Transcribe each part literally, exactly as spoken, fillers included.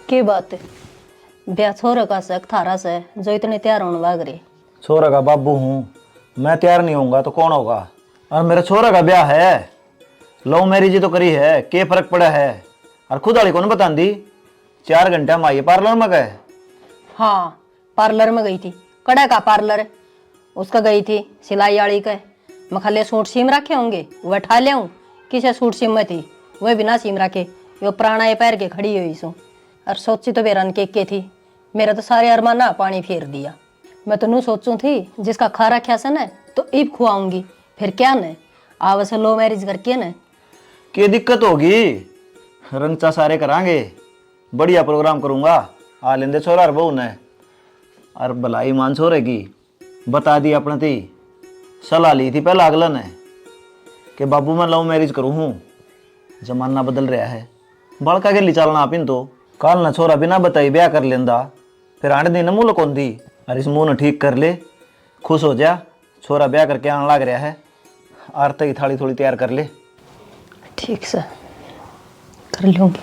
के बात? ब्याह छोरे का सै के थारा सै, जो इतने तैयार होने लाग रहे? छोरे का बाबू हूँ, मैं तैयार नहीं होऊंगा तो कौन होगा? और मेरे छोरे का ब्याह है, लव मैरिज ही तो करी है, के फर्क पड़ा है? और खुद वाली कौन बतांदी? चार घंटा में आई है पार्लर में गए। हाँ, पार्लर में गई थी, कड़े का पार्लर, उसका गई थी सिलाई आली के। मखा ले सूट सीम रखे होंगे, वह ठा ल्याऊं। किसे सूट सीम में थी, वह भी ना सीम रखे। यो पुराना ये पैर के खड़ी हुई सूं। और सोची तो बेरन के के थी, मेरा तो सारे अरमाना पानी फेर दिया। मैं तो नू सोचूं थी, जिसका खा रखा से ना, तो इब खुआऊंगी। फिर क्या न, आवे से लव मैरिज करके न। के दिक्कत होगी? रंगचा सारे करांगे, बढ़िया प्रोग्राम करूंगा। आ लेंदे छोरा और बहू ने। और भलाई मान छोरे की, बता दी अपने ती। सलाह ली थी पहला अगला ने कि बाबू मैं लव मैरिज करूँ हूँ। जमाना बदल रहा है, बालका के लिए चलना आप इन तो। काल ना छोरा बिना बताई ब्याह कर लेंदा, फिर आंट दिन मुँह लुकोंदी। और इस मुँह ने ठीक कर ले, खुश हो जा। छोरा ब्याह करके आने लाग रहा है, आरती की थाली थोड़ी तैयार कर ले। ठीक से कर लूंगी।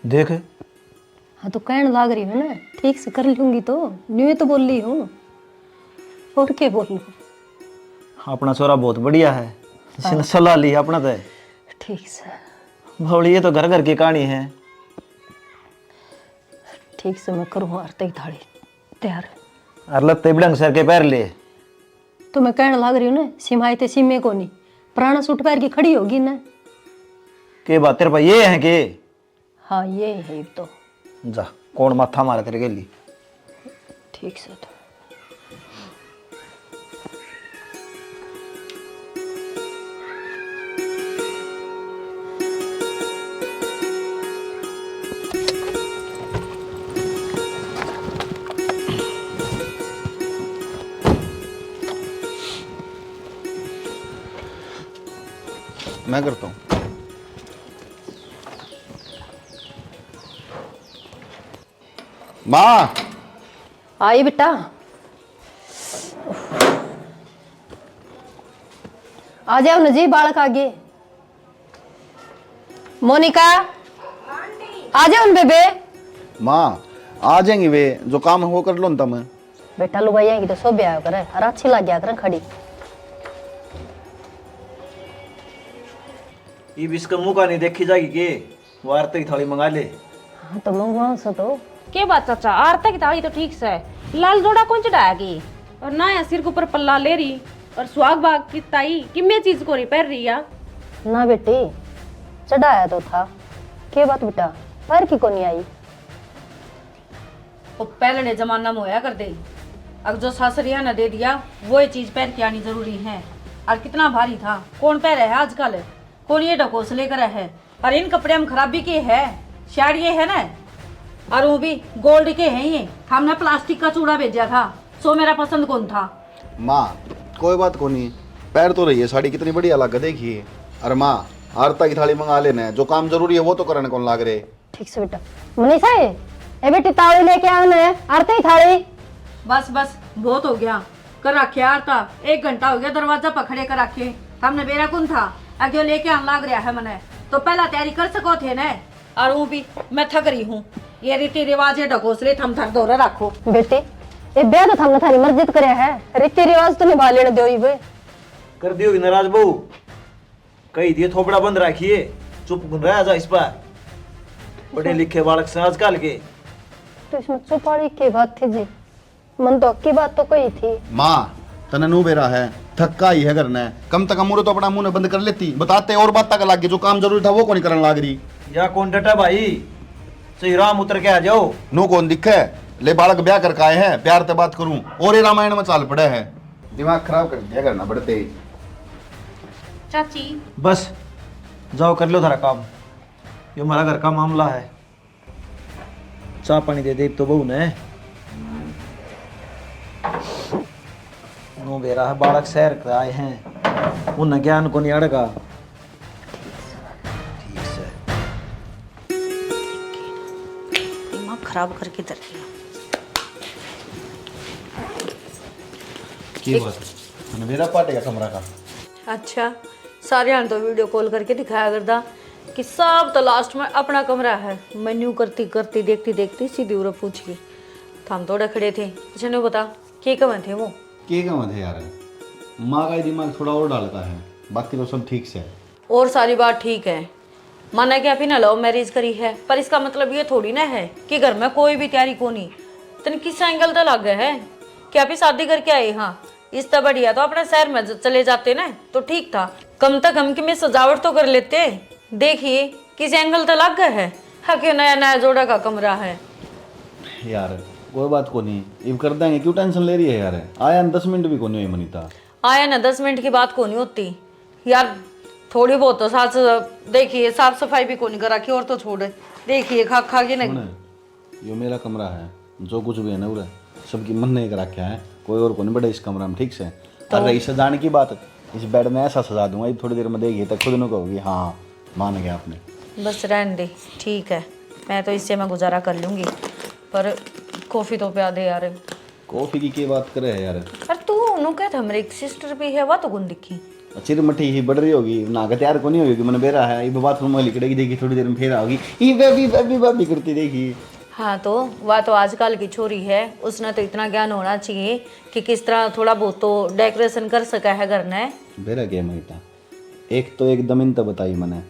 देख। हाँ, तो कहन लाग रही हूँ ना, ठीक से कर लूंगी तो, न्यू तो बोल रही हूँ, और क्या बोलूँ? अपना छोरा बहुत बढ़िया है, जिसने हाँ। सलाह ली अपना तो। ठीक से। बावली, ये तो घर घर की कहानी है। ठीक से मैं करूँ आरती की थाली तैयार। और लत्ते भी ढंग सर के पहर ले। तो मैं कहने लाग रही हूँ ना, सिमाए ते सीमे को नहीं, पुराना सूट पहर के खड़ी होगी ना। के बात तेरे पे ये है के? हाँ, ये है तो। जा, कौन माथा मारे तेरे गेली? ठीक से तो। मैं करता हूँ। माँ। आई बेटा। आ जाओ ना जी, बालक आगे। मोनिका, आ जाओ ना बेबे। माँ, आ जाएंगी वे, जो काम है वो कर लो ना तुम। बेटा, लुगाइयां की तो शोभा आया करे, और अच्छी लग गया करे खड़ी। इब इसका मुंह का नहीं देखी जाएगी के? वो आरती की थाली मंगा ले। हाँ, तो मंगवाओ सो तो। के बात चाचा, आरती की थाली तो ठीक से, लाल जोड़ा कौन चढ़ाया की? और ना या सिर के ऊपर पल्ला ले रही, और सुहाग भाग की ताई किम्मे चीज को नहीं पहन रही या? ना बेटी, चढ़ाया तो था। के बात बेटा, पहर की कोनी आई? वो पहले जमाना में होया कर दे, अब जो सासरिया ने दे दिया, वो ही चीज पहर के आनी जरूरी है। और कितना भारी था, कौन पहरे है आजकल, कौन ये ढकोसले करे है। और इन कपड़े में खराबी के है? साड़िए है ना, और वो भी गोल्ड के हैं ये। हमने प्लास्टिक का चूड़ा भेजा था, सो मेरा पसंद कौन था। माँ, कोई बात कोनी, पहर तो रही है साड़ी, कितनी बढ़िया लग देखिए। अरे माँ, आरता की थाली मंगा लेने, जो काम जरूरी है वो तो करने कौन लाग रहे। ठीक से बेटा। मनीषा है, ए बेटी, ताली लेके आ ना, आरती की थाली। बस बस, बहुत हो गया। कर रखे यार था, एक घंटा हो गया दरवाजा पर खड़े कर रखे। हमने बेरा कौन था, अगे लेके आन लाग रहा है मने, तो पहला तैयारी कर सको थे ने। और वो भी मैं थक रही हूँ, ये रीति रिवाज, ये ढकोसले थम थक दौरे रखो। बेटी, ये ब्याह तो थमने थारी मर्जी तो करया है, रीति रिवाज तो निभा लेने दो ही वे। कर दियोगी नाराज बहू, कही दिए थोपड़ा बंद रखिए, चुप गुन रहा जा इस पर। पढ़े लिखे बालक से आजकल के। तो इसमें चुप वाली के बात थी जी? मन तो अक्की बात तो कही थी। माँ, तने नू बेरा है, थक्का ही है घर ने। कम तक मुरे तो अपना मुंह ने बंद कर लेती, बताते और बात तक लाग गई, जो काम जरूरी था वो कोनी करन लाग रही। या कौन डटा भाई? सही राम उतर के आ जाओ। नू कौन दिखे? ले बालक ब्याह करके आए हैं, प्यार ते बात करूं और ये रामायण में चाल पड़े है। दिमाग खराब कर दिया करना बड़ते ही। चाची। बस, जाओ कर लो थारा काम, ये हमारा घर का मामला है। चाह पानी दे दे तो बहू ने। नू बेरा है, बालक शहर के आए हैं, उन्हें ज्ञान को नहीं अड़गा। ठीक से। दिमाग खराब करके धर दिया। की बात है? मैंने मेरा पाटे का कमरा का। अच्छा, सारे हाल तो वीडियो कॉल करके दिखाया करदा कि सब तो लास्ट में अपना कमरा है। मैं न्यू करती करती, देखती देखती सीधी उरे पहुंच गई। थाम थोड़े खड़े थे। अच्छा, न्यू बता, के कहें थे वो? के कहें थे यार, माँ का ही दिमाग थोड़ा और डालता है, बाकी तो सब ठीक से है। और सारी बात ठीक है, माना कि आप ही ना लव मैरिज करी है, पर इसका मतलब ये थोड़ी ना है कि घर में कोई भी तैयारी को नहीं। तन किस एंगल तो लागे है कि आप ही शादी करके आए? हाँ, इससे बढ़िया तो अपने शहर में ज-, चले जाते ना, तो ठीक था। कम से कम कि मैं सजावट तो कर लेते। देखिए, किस एंगल तो लागे है। हाँ, क्यों नया नया जोड़ा का कमरा है। यार, कोई बात को नहीं, इब कर देंगे, क्यों टेंशन ले रही है यार? आया न दस मिनट भी को नहीं हुई मनीता। आया ना दस मिनट की बात को नहीं होती यार, थोड़ी बहुत तो साफ, देखिए, साफ सफाई भी को नहीं कर रखी, और तो छोड़, देखिए, खा खा के नहीं। सुन, यो मेरा कमरा है, जो कुछ भी है ना उरे, सबकी मन ने एक रखा है, कोई और को नहीं बैठे इस कमरा में, ठीक से? तो और रही सजाने की बात, इस बेड में ऐसा सजा दूंगा, ये थोड़ी देर में देखिए तो खुद नु कहोगी, हाँ, मान गया आपने। बस रहने दे, ठीक है, मैं तो इससे मैं गुजारा कर लूंगी, पर कॉफी तो प्या दे यार। कॉफी की के बात करे है यार? पर तू नु कह था, मेरी एक सिस्टर भी है, वह तो कौन दिखी? चिर मठी ही बढ़ रही होगी, नहा के तैयार को नहीं होगी, मैंने बेरा है, ये बाथरूम में लिकड़ेगी, देखी थोड़ी देर में फिर आओगी, ये बेबी, बेबी, बेबी करती देखी। हाँ, तो वह तो आजकल की छोरी है, उसने तो इतना ज्ञान होना चाहिए कि किस तरह थोड़ा बहुत तो डेकोरेशन कर सका है घर ने। बेरा क्या मनीता, एक तो एकदम इन तो बताई मैंने,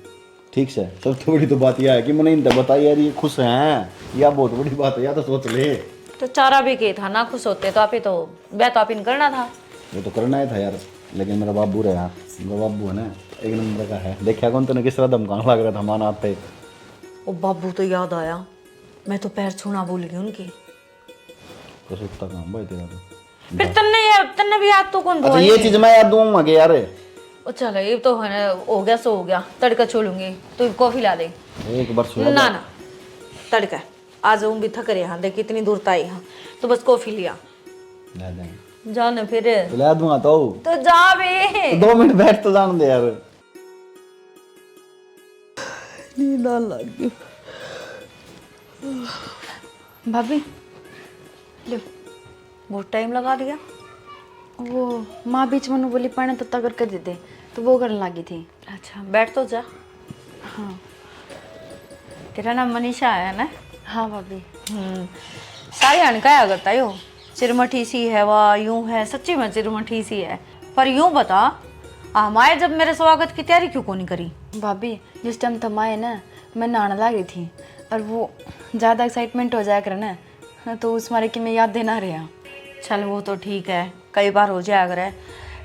ठीक से, सबसे बड़ी तो बात यह है कि मैंने इन तो बताई यार, ये खुश हैं, या बहुत बड़ी बात है, या तो सोच ले। तो चारा भी के था, ना खुश होते तो आप ही तो, ब्याह तो आप ही ने करना था। वो तो करना ही था यार, लेकिन मेरा बाबू रहा, मेरा बाबू है ना, एक नंबर का है। देखा कौन तने किस तरह धमकाने लग रहा था माना आते। ओ बाबू तो याद आया, मैं तो पैर छूना भूल गई उनके। कसुत्ता काम भाई तेरा तो। फिर तन्ने यार, तन्ने भी याद तो कौन अच्छा, ये चीज मैं याद दूंगा के यार। ओ चल, ये तो है ना, हो गया सो हो गया, तड़का छोलूंगी, तू कॉफी ला दे। एक बार सुना ना, ना, तड़का। आज हम भी थक रहे हैं, देख कितनी दूर तक आए हैं, तो बस कॉफी लिया। ला देंगे। जा ना फिर। तो ला दूंगा तो। तो जा बे। तो दो मिनट बैठ तो जान दे यार। नींद आने लग गई। भाभी, लो, बहुत टाइम लगा दिया। वो माँ बीच में बोली, पानी तत्ता करके दे दे, तो वो करने लगी थी। अच्छा, बैठ तो जा। हाँ। तेरा नाम मनीषा है ना? हाँ भाभी। हम्म, सारी हाण कहा करता यो, चिरमठी सी है वा, यूं है, सच्ची में चिरमठी सी है। पर यूं बता, हमारे जब मेरे स्वागत की तैयारी क्यों कोनी करी? भाभी, जिस टाइम थम आए ना, मैं नहाने लाग रही थी, और वो ज़्यादा एक्साइटमेंट हो जाया करे ना, तो उस मारे की मैं याद देना रहा। चल, वो तो ठीक है, कई बार हो जाया करे।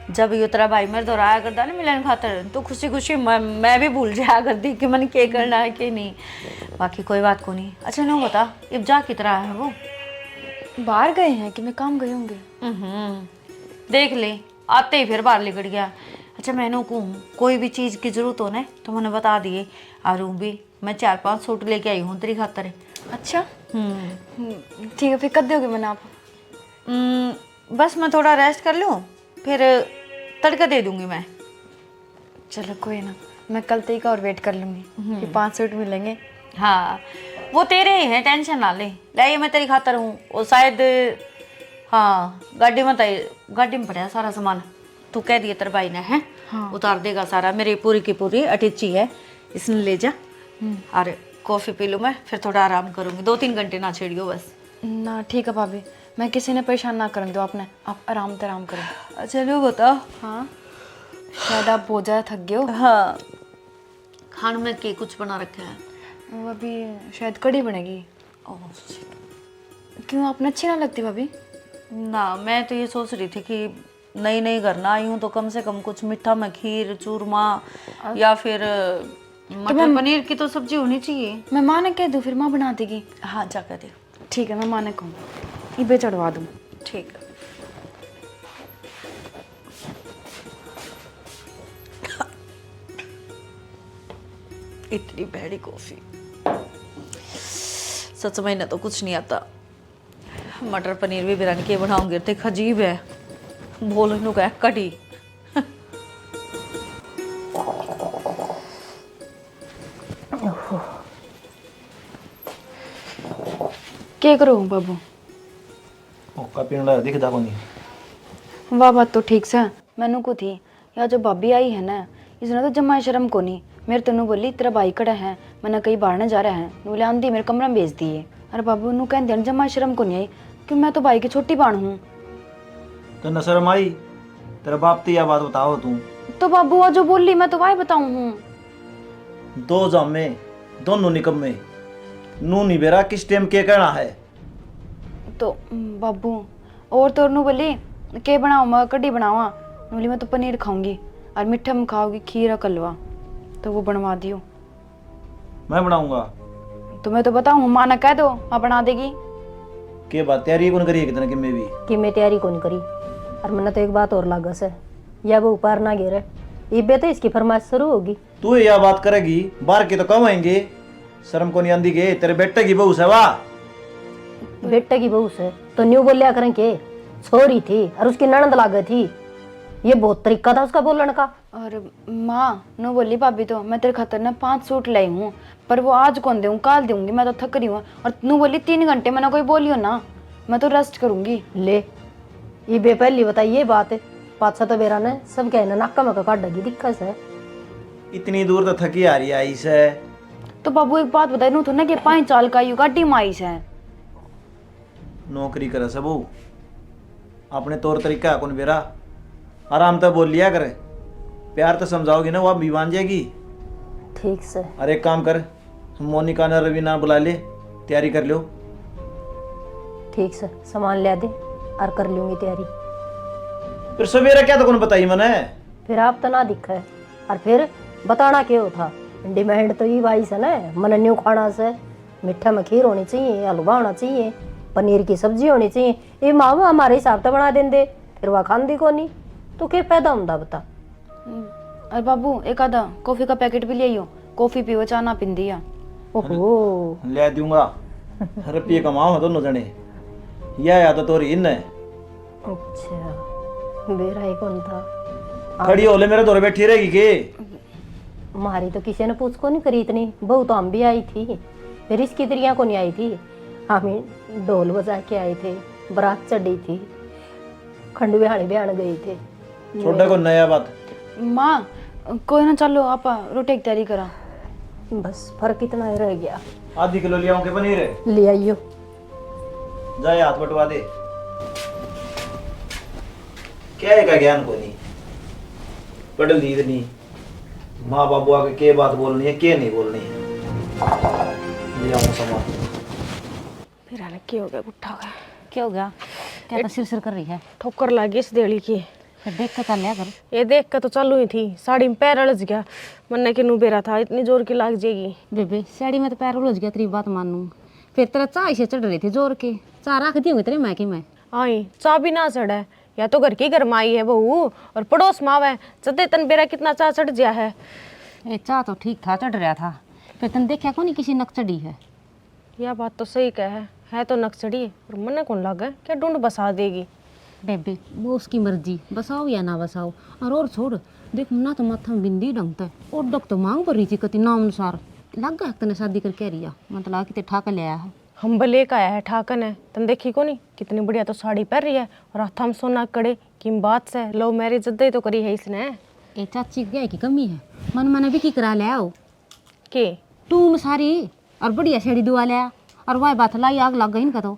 जब यो तेरा भाई मेरे धोरै आया करता ना मिलन खातर, तो खुशी खुशी मैं, मैं भी भूल जाया करती कि मैंने के करना है, के नहीं। बाकी कोई बात को नहीं। अच्छा, न्यू बता, इब जा कितरा है वो? बाहर गए हैं कि मैं काम गए होंगे। हम्म, देख ले, आते ही फिर बाहर लिकड़ गया। अच्छा, मैंने कहूँ, कोई भी चीज़ की जरूरत हो ना, तो मैंने बता दिए। और ऊं भी मैं चार पांच सूट लेके आई हूँ तेरी खातर। अच्छा। हम्म। हम्म, ठीक है, फिर कब दोगे मैंने आप? हम्म, बस मैं थोड़ा रेस्ट कर लूँ, फिर तड़का दे दूंगी मैं। चलो कोई ना, मैं कल तक का और वेट कर लूंगी। हम्म। कि पांच सूट मिलेंगे। हाँ, वो तेरे ही हैं, टेंशन ना ले। ले, ये मैं तेरी खातर हूँ, वो शायद, हाँ, गाड़ी में तो, गाड़ी में पड़ा है सारा सामान। तू कह दिए तेरे भाई ने, हैं? हाँ। उतार देगा सारा, मेरी पूरी की पूरी अटैची है, इसने ले जा। हम्म। और कॉफी पी लूँ मैं, फिर थोड़ा आराम करूँगी, दो तीन घंटे ना छेड़ियो बस। ना, ठीक है भाभी, मैं किसी ने परेशान ना करने दूँ आपने, आप आराम ते आराम करो। अच्छा, लो बता। हाँ, शायद आप बहुत ज़्यादा थक गए हो। हाँ, खान में के कुछ बना रखा है? वो अभी शायद कड़ी बनेगी। ओह, shit। क्यों, आपने अच्छी ना लगती भाभी? ना, मैं तो ये सोच रही थी कि नई नई घर ना आई हूँ, तो कम से कम कुछ मीठा में खीर, चूरमा, या फिर मटर पनीर की तो सब्जी होनी चाहिए। मैं माँ ने कह दूँ, फिर माँ बना देगी। हाँ, जा कह दे। ठीक है, मैं माँ ने कहूँ, इबे चढ़वा दूँ। ठीक। इतनी भैड़ी कॉफी, सच में इन्हें तो कुछ नहीं आता। मटर पनीर भी बिरन के बनाऊंगी, ते अजीब है, बोल नु कह कड़ी। के करो बाबू? हुक्का पीण लाया दिखदा कोनी। वाह, बात तो ठीक से, मैनू को थी, या जो भाभी आई है ना, इसने तो जमा शर्म कोनी। मेरे तो नू बोली, "तेरा भाई कड़े है, मन्ने कहीं बाहर न जा रहा है।" नू बोले, "आंधी मेरे कमरे में भेज दिए।" अरे बाबू, नू कहते हैं, जमा शर्म को नहीं आई, क्यों, मैं तो भाई की छोटी बहन हूँ। तो न शर्म आई? तेरे बाप तो यह बात बताओ तू। तो बाबू, वो जो बोली, मैं तो वाई बताऊँ हूँ। दो जामे, दोनों निकम्मे। नू नहीं बेरा किस टाइम के कहना है। तो बाबू, और तो नू बोली, "के बनाऊँ मैं, कढ़ी बनावा?" नू बोली, "मैं तो पनीर खाऊंगी, और मीठे में खाओगी खीर और कलवा।" तो वो बनवा दियो। मैं बनाऊंगा। तो मैं तो बताऊँ, माँ ने कह दो, माँ बना देगी। के बात, तैयारी कौन करी है कितने किम्मे भी? कि मैं तैयारी कौन करी, और मन्ने तो एक बात और लागे से, या वो ऊपर ना गिरे, इबे तो इसकी फरमाइश शुरू होगी। तू या बात करेगी, बाहर के तो कहेंगे, "शर्म को नहीं आंदी के, तेरे बेटे की बहू से वा।" बेटे की बहू से तो न्यू बोलिया करें के, छोरी थी और उसकी ननद लागे थी, ये बहुत तरीका था उसका बोलने का। और माँ, नू बोली भाभी तो, "मैं तेरे खातर ना पांच सूट लाई हूँ, पर वो आज कौन दूँ, काल दूंगी, मैं तो थक रही हूँ।" और नू बोली, "तीन घंटे मैंने कोई बोलियो ना, मैं तो रेस्ट करूंगी।" ले, इबे पहली बताई ये बात, पाछा तो बेरा ने सब कहना नाका में काट डगी दिखा से। इतनी दूर तो थकी हारी आई से। तो बाबू, एक बात बताई, नू थोड़ा के पाई चाल का यू गाड़ी में आई से। नौकरी करे से बहू, अपने तौर तरीका है कौन बेरा, आराम तै बोल लिया करे, प्यार तै समझाओगी ना, वो भी मान जाएगी। ठीक से। अरे एक काम कर, मोनिका ने रवीना बुला ले, तैयारी कर लो। ठीक से, सामान ला दे और कर लूंगी तैयारी। फिर सवेरे क्या तो कौन बताई मने? फिर आप तो ना दिखे, और फिर बताना के हो था? डिमांड तो ये भाई से ना, मने न्यू खाना से, मीठा में खीर होनी चाहिए, हलवा होना चाहिए, पनीर की सब्जी होनी चाहिए। ये माँ हमारे हिसाब तो बना देंदे, फिर वह खांदी कोनी, तो के फायदा होंदा बता? हम्म, अरे बाबू, एक आधा कॉफी का पैकेट भी ले आइयो, कॉफी पीवे, चाह ना पींदी या। ओहो। ले दूंगा, रुपये कमाओ दोनों जने, या या तो तोरी इन है। अच्छा, बेरा ही कौन था? खड़ी हो ले, मेरे धोरे बैठी रहेगी के? म्हारी तो किसी ने पूछ को नहीं करी इतनी, बहू तो हम भी आई थी, फिर इसकी तिरिया को नहीं आई थी। हम ही ढोल बजा के आए थे, बारात चढ़ी थी, खंडू बिहाने बिहान गए थे। छोड़ा को नया बात। माँ, कोई ना, चलो आप रोटी की तैयारी करा। बस फर्क इतना ही रह गया। आधी किलो ले आऊं के पनीर? ले आइयो। जाए हाथ बटवा दे। क्या है का ज्ञान को नहीं, पढ़ ली नहीं। माँ बाबू आगे के बात बोलनी है, के नहीं बोलनी है। ले आऊं सामान। फिर आने के हो गया, गुट्ठा हो गया। क्या हो गया? क्या एक तो सिर सिर कर रही है? ठोकर लगी इस देली की। फिर देख के चल लिया कर। ये देख के तो चालू ही थी, साड़ी में पैर अड़ज गया। मन्ने के नू बेरा था, इतनी जोर की लाग जाएगी। बेबे, साड़ी में तो पैर उलझ गया, तेरी बात मानू। फिर तेरा चाह इसे चढ़ रहे थे जोर के। चाह रख दी होंगी तेरे मायके में। आई, चाह भी ना चढ़े, या तो घर की घर में आई है बहू, और पड़ोस में आवे, जदे तन बेरा कितना चाह चढ़ गया है। ए, चाह तो ठीक था, चढ़ रहा था, फिर तन देखा कोनी किसी नक चढ़ी है। या बात तो सही कह है, है तो नक चढ़ी, पर मन्ने कौन लागे क्या ढूंढ बसा देगी। बेबे, वो उसकी मर्जी, बसाओ या ना बसाओ। और, और छोड़, देख, ना तो माथा में बिंदी ढंग तै, और डक तो मांग भर रही थी कति नाम अनुसार। लग गया तने शादी करके आ रही है, मतलब किते ठा के ले आया है। हम भले का आया है ठा के ने, तन देखी कोनी कितनी बढ़िया तो साड़ी पहन रही है, और हाथा में सोना कड़े, किम बात से, लव मैरिज जद्दे तो करी है इसने। ए चाची, क्या की कमी है, मन मने भी की करा ले आओ। के? टूम सारी, और बढ़िया साड़ी दुआ ले आ, और वह बात लाई आग लग गई इनका तो।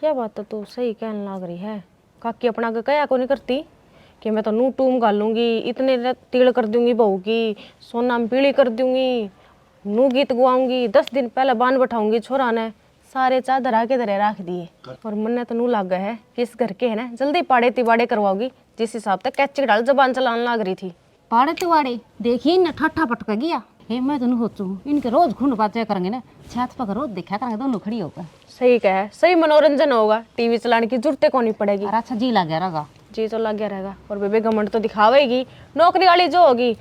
यह बात तो तू सही कहने लाग रही है। काकी अपना आगे कहा को नहीं करती कि मैं तो नू टूम घालूंगी, इतने न-, तिल कर दूंगी बहू की, सोना में पीली कर दूंगी, नू गीत गवाऊंगी, दस दिन पहले बांध बैठाऊंगी छोरा ने, सारे चादर आके धरे रख दिए। और मन्ने तो नू लागे है कि इस घर के है ना, जल्दी पाड़े तिवाड़े करवाओगी, जिस हिसाब तक कैची डाल जबान चलाने लाग रही थी। पाड़े तिवाड़े देखिए इन्हें ठाठा पटक गया। हे, मैं तो नहीं सोचू, इनके रोज खुंड बाजे करेंगे ना, छत पर रोज देखा करेंगे दोनों खड़ी होकर। सही कहे, सही मनोरंजन होगा, टीवी चलाने की जरूरत कोनी पड़ेगी। और अच्छा जी लग गया रहेगा। जी तो लग गया रहेगा। और बेबे घमंड तो दिखावेगी, नौकरी वाली जो होगी,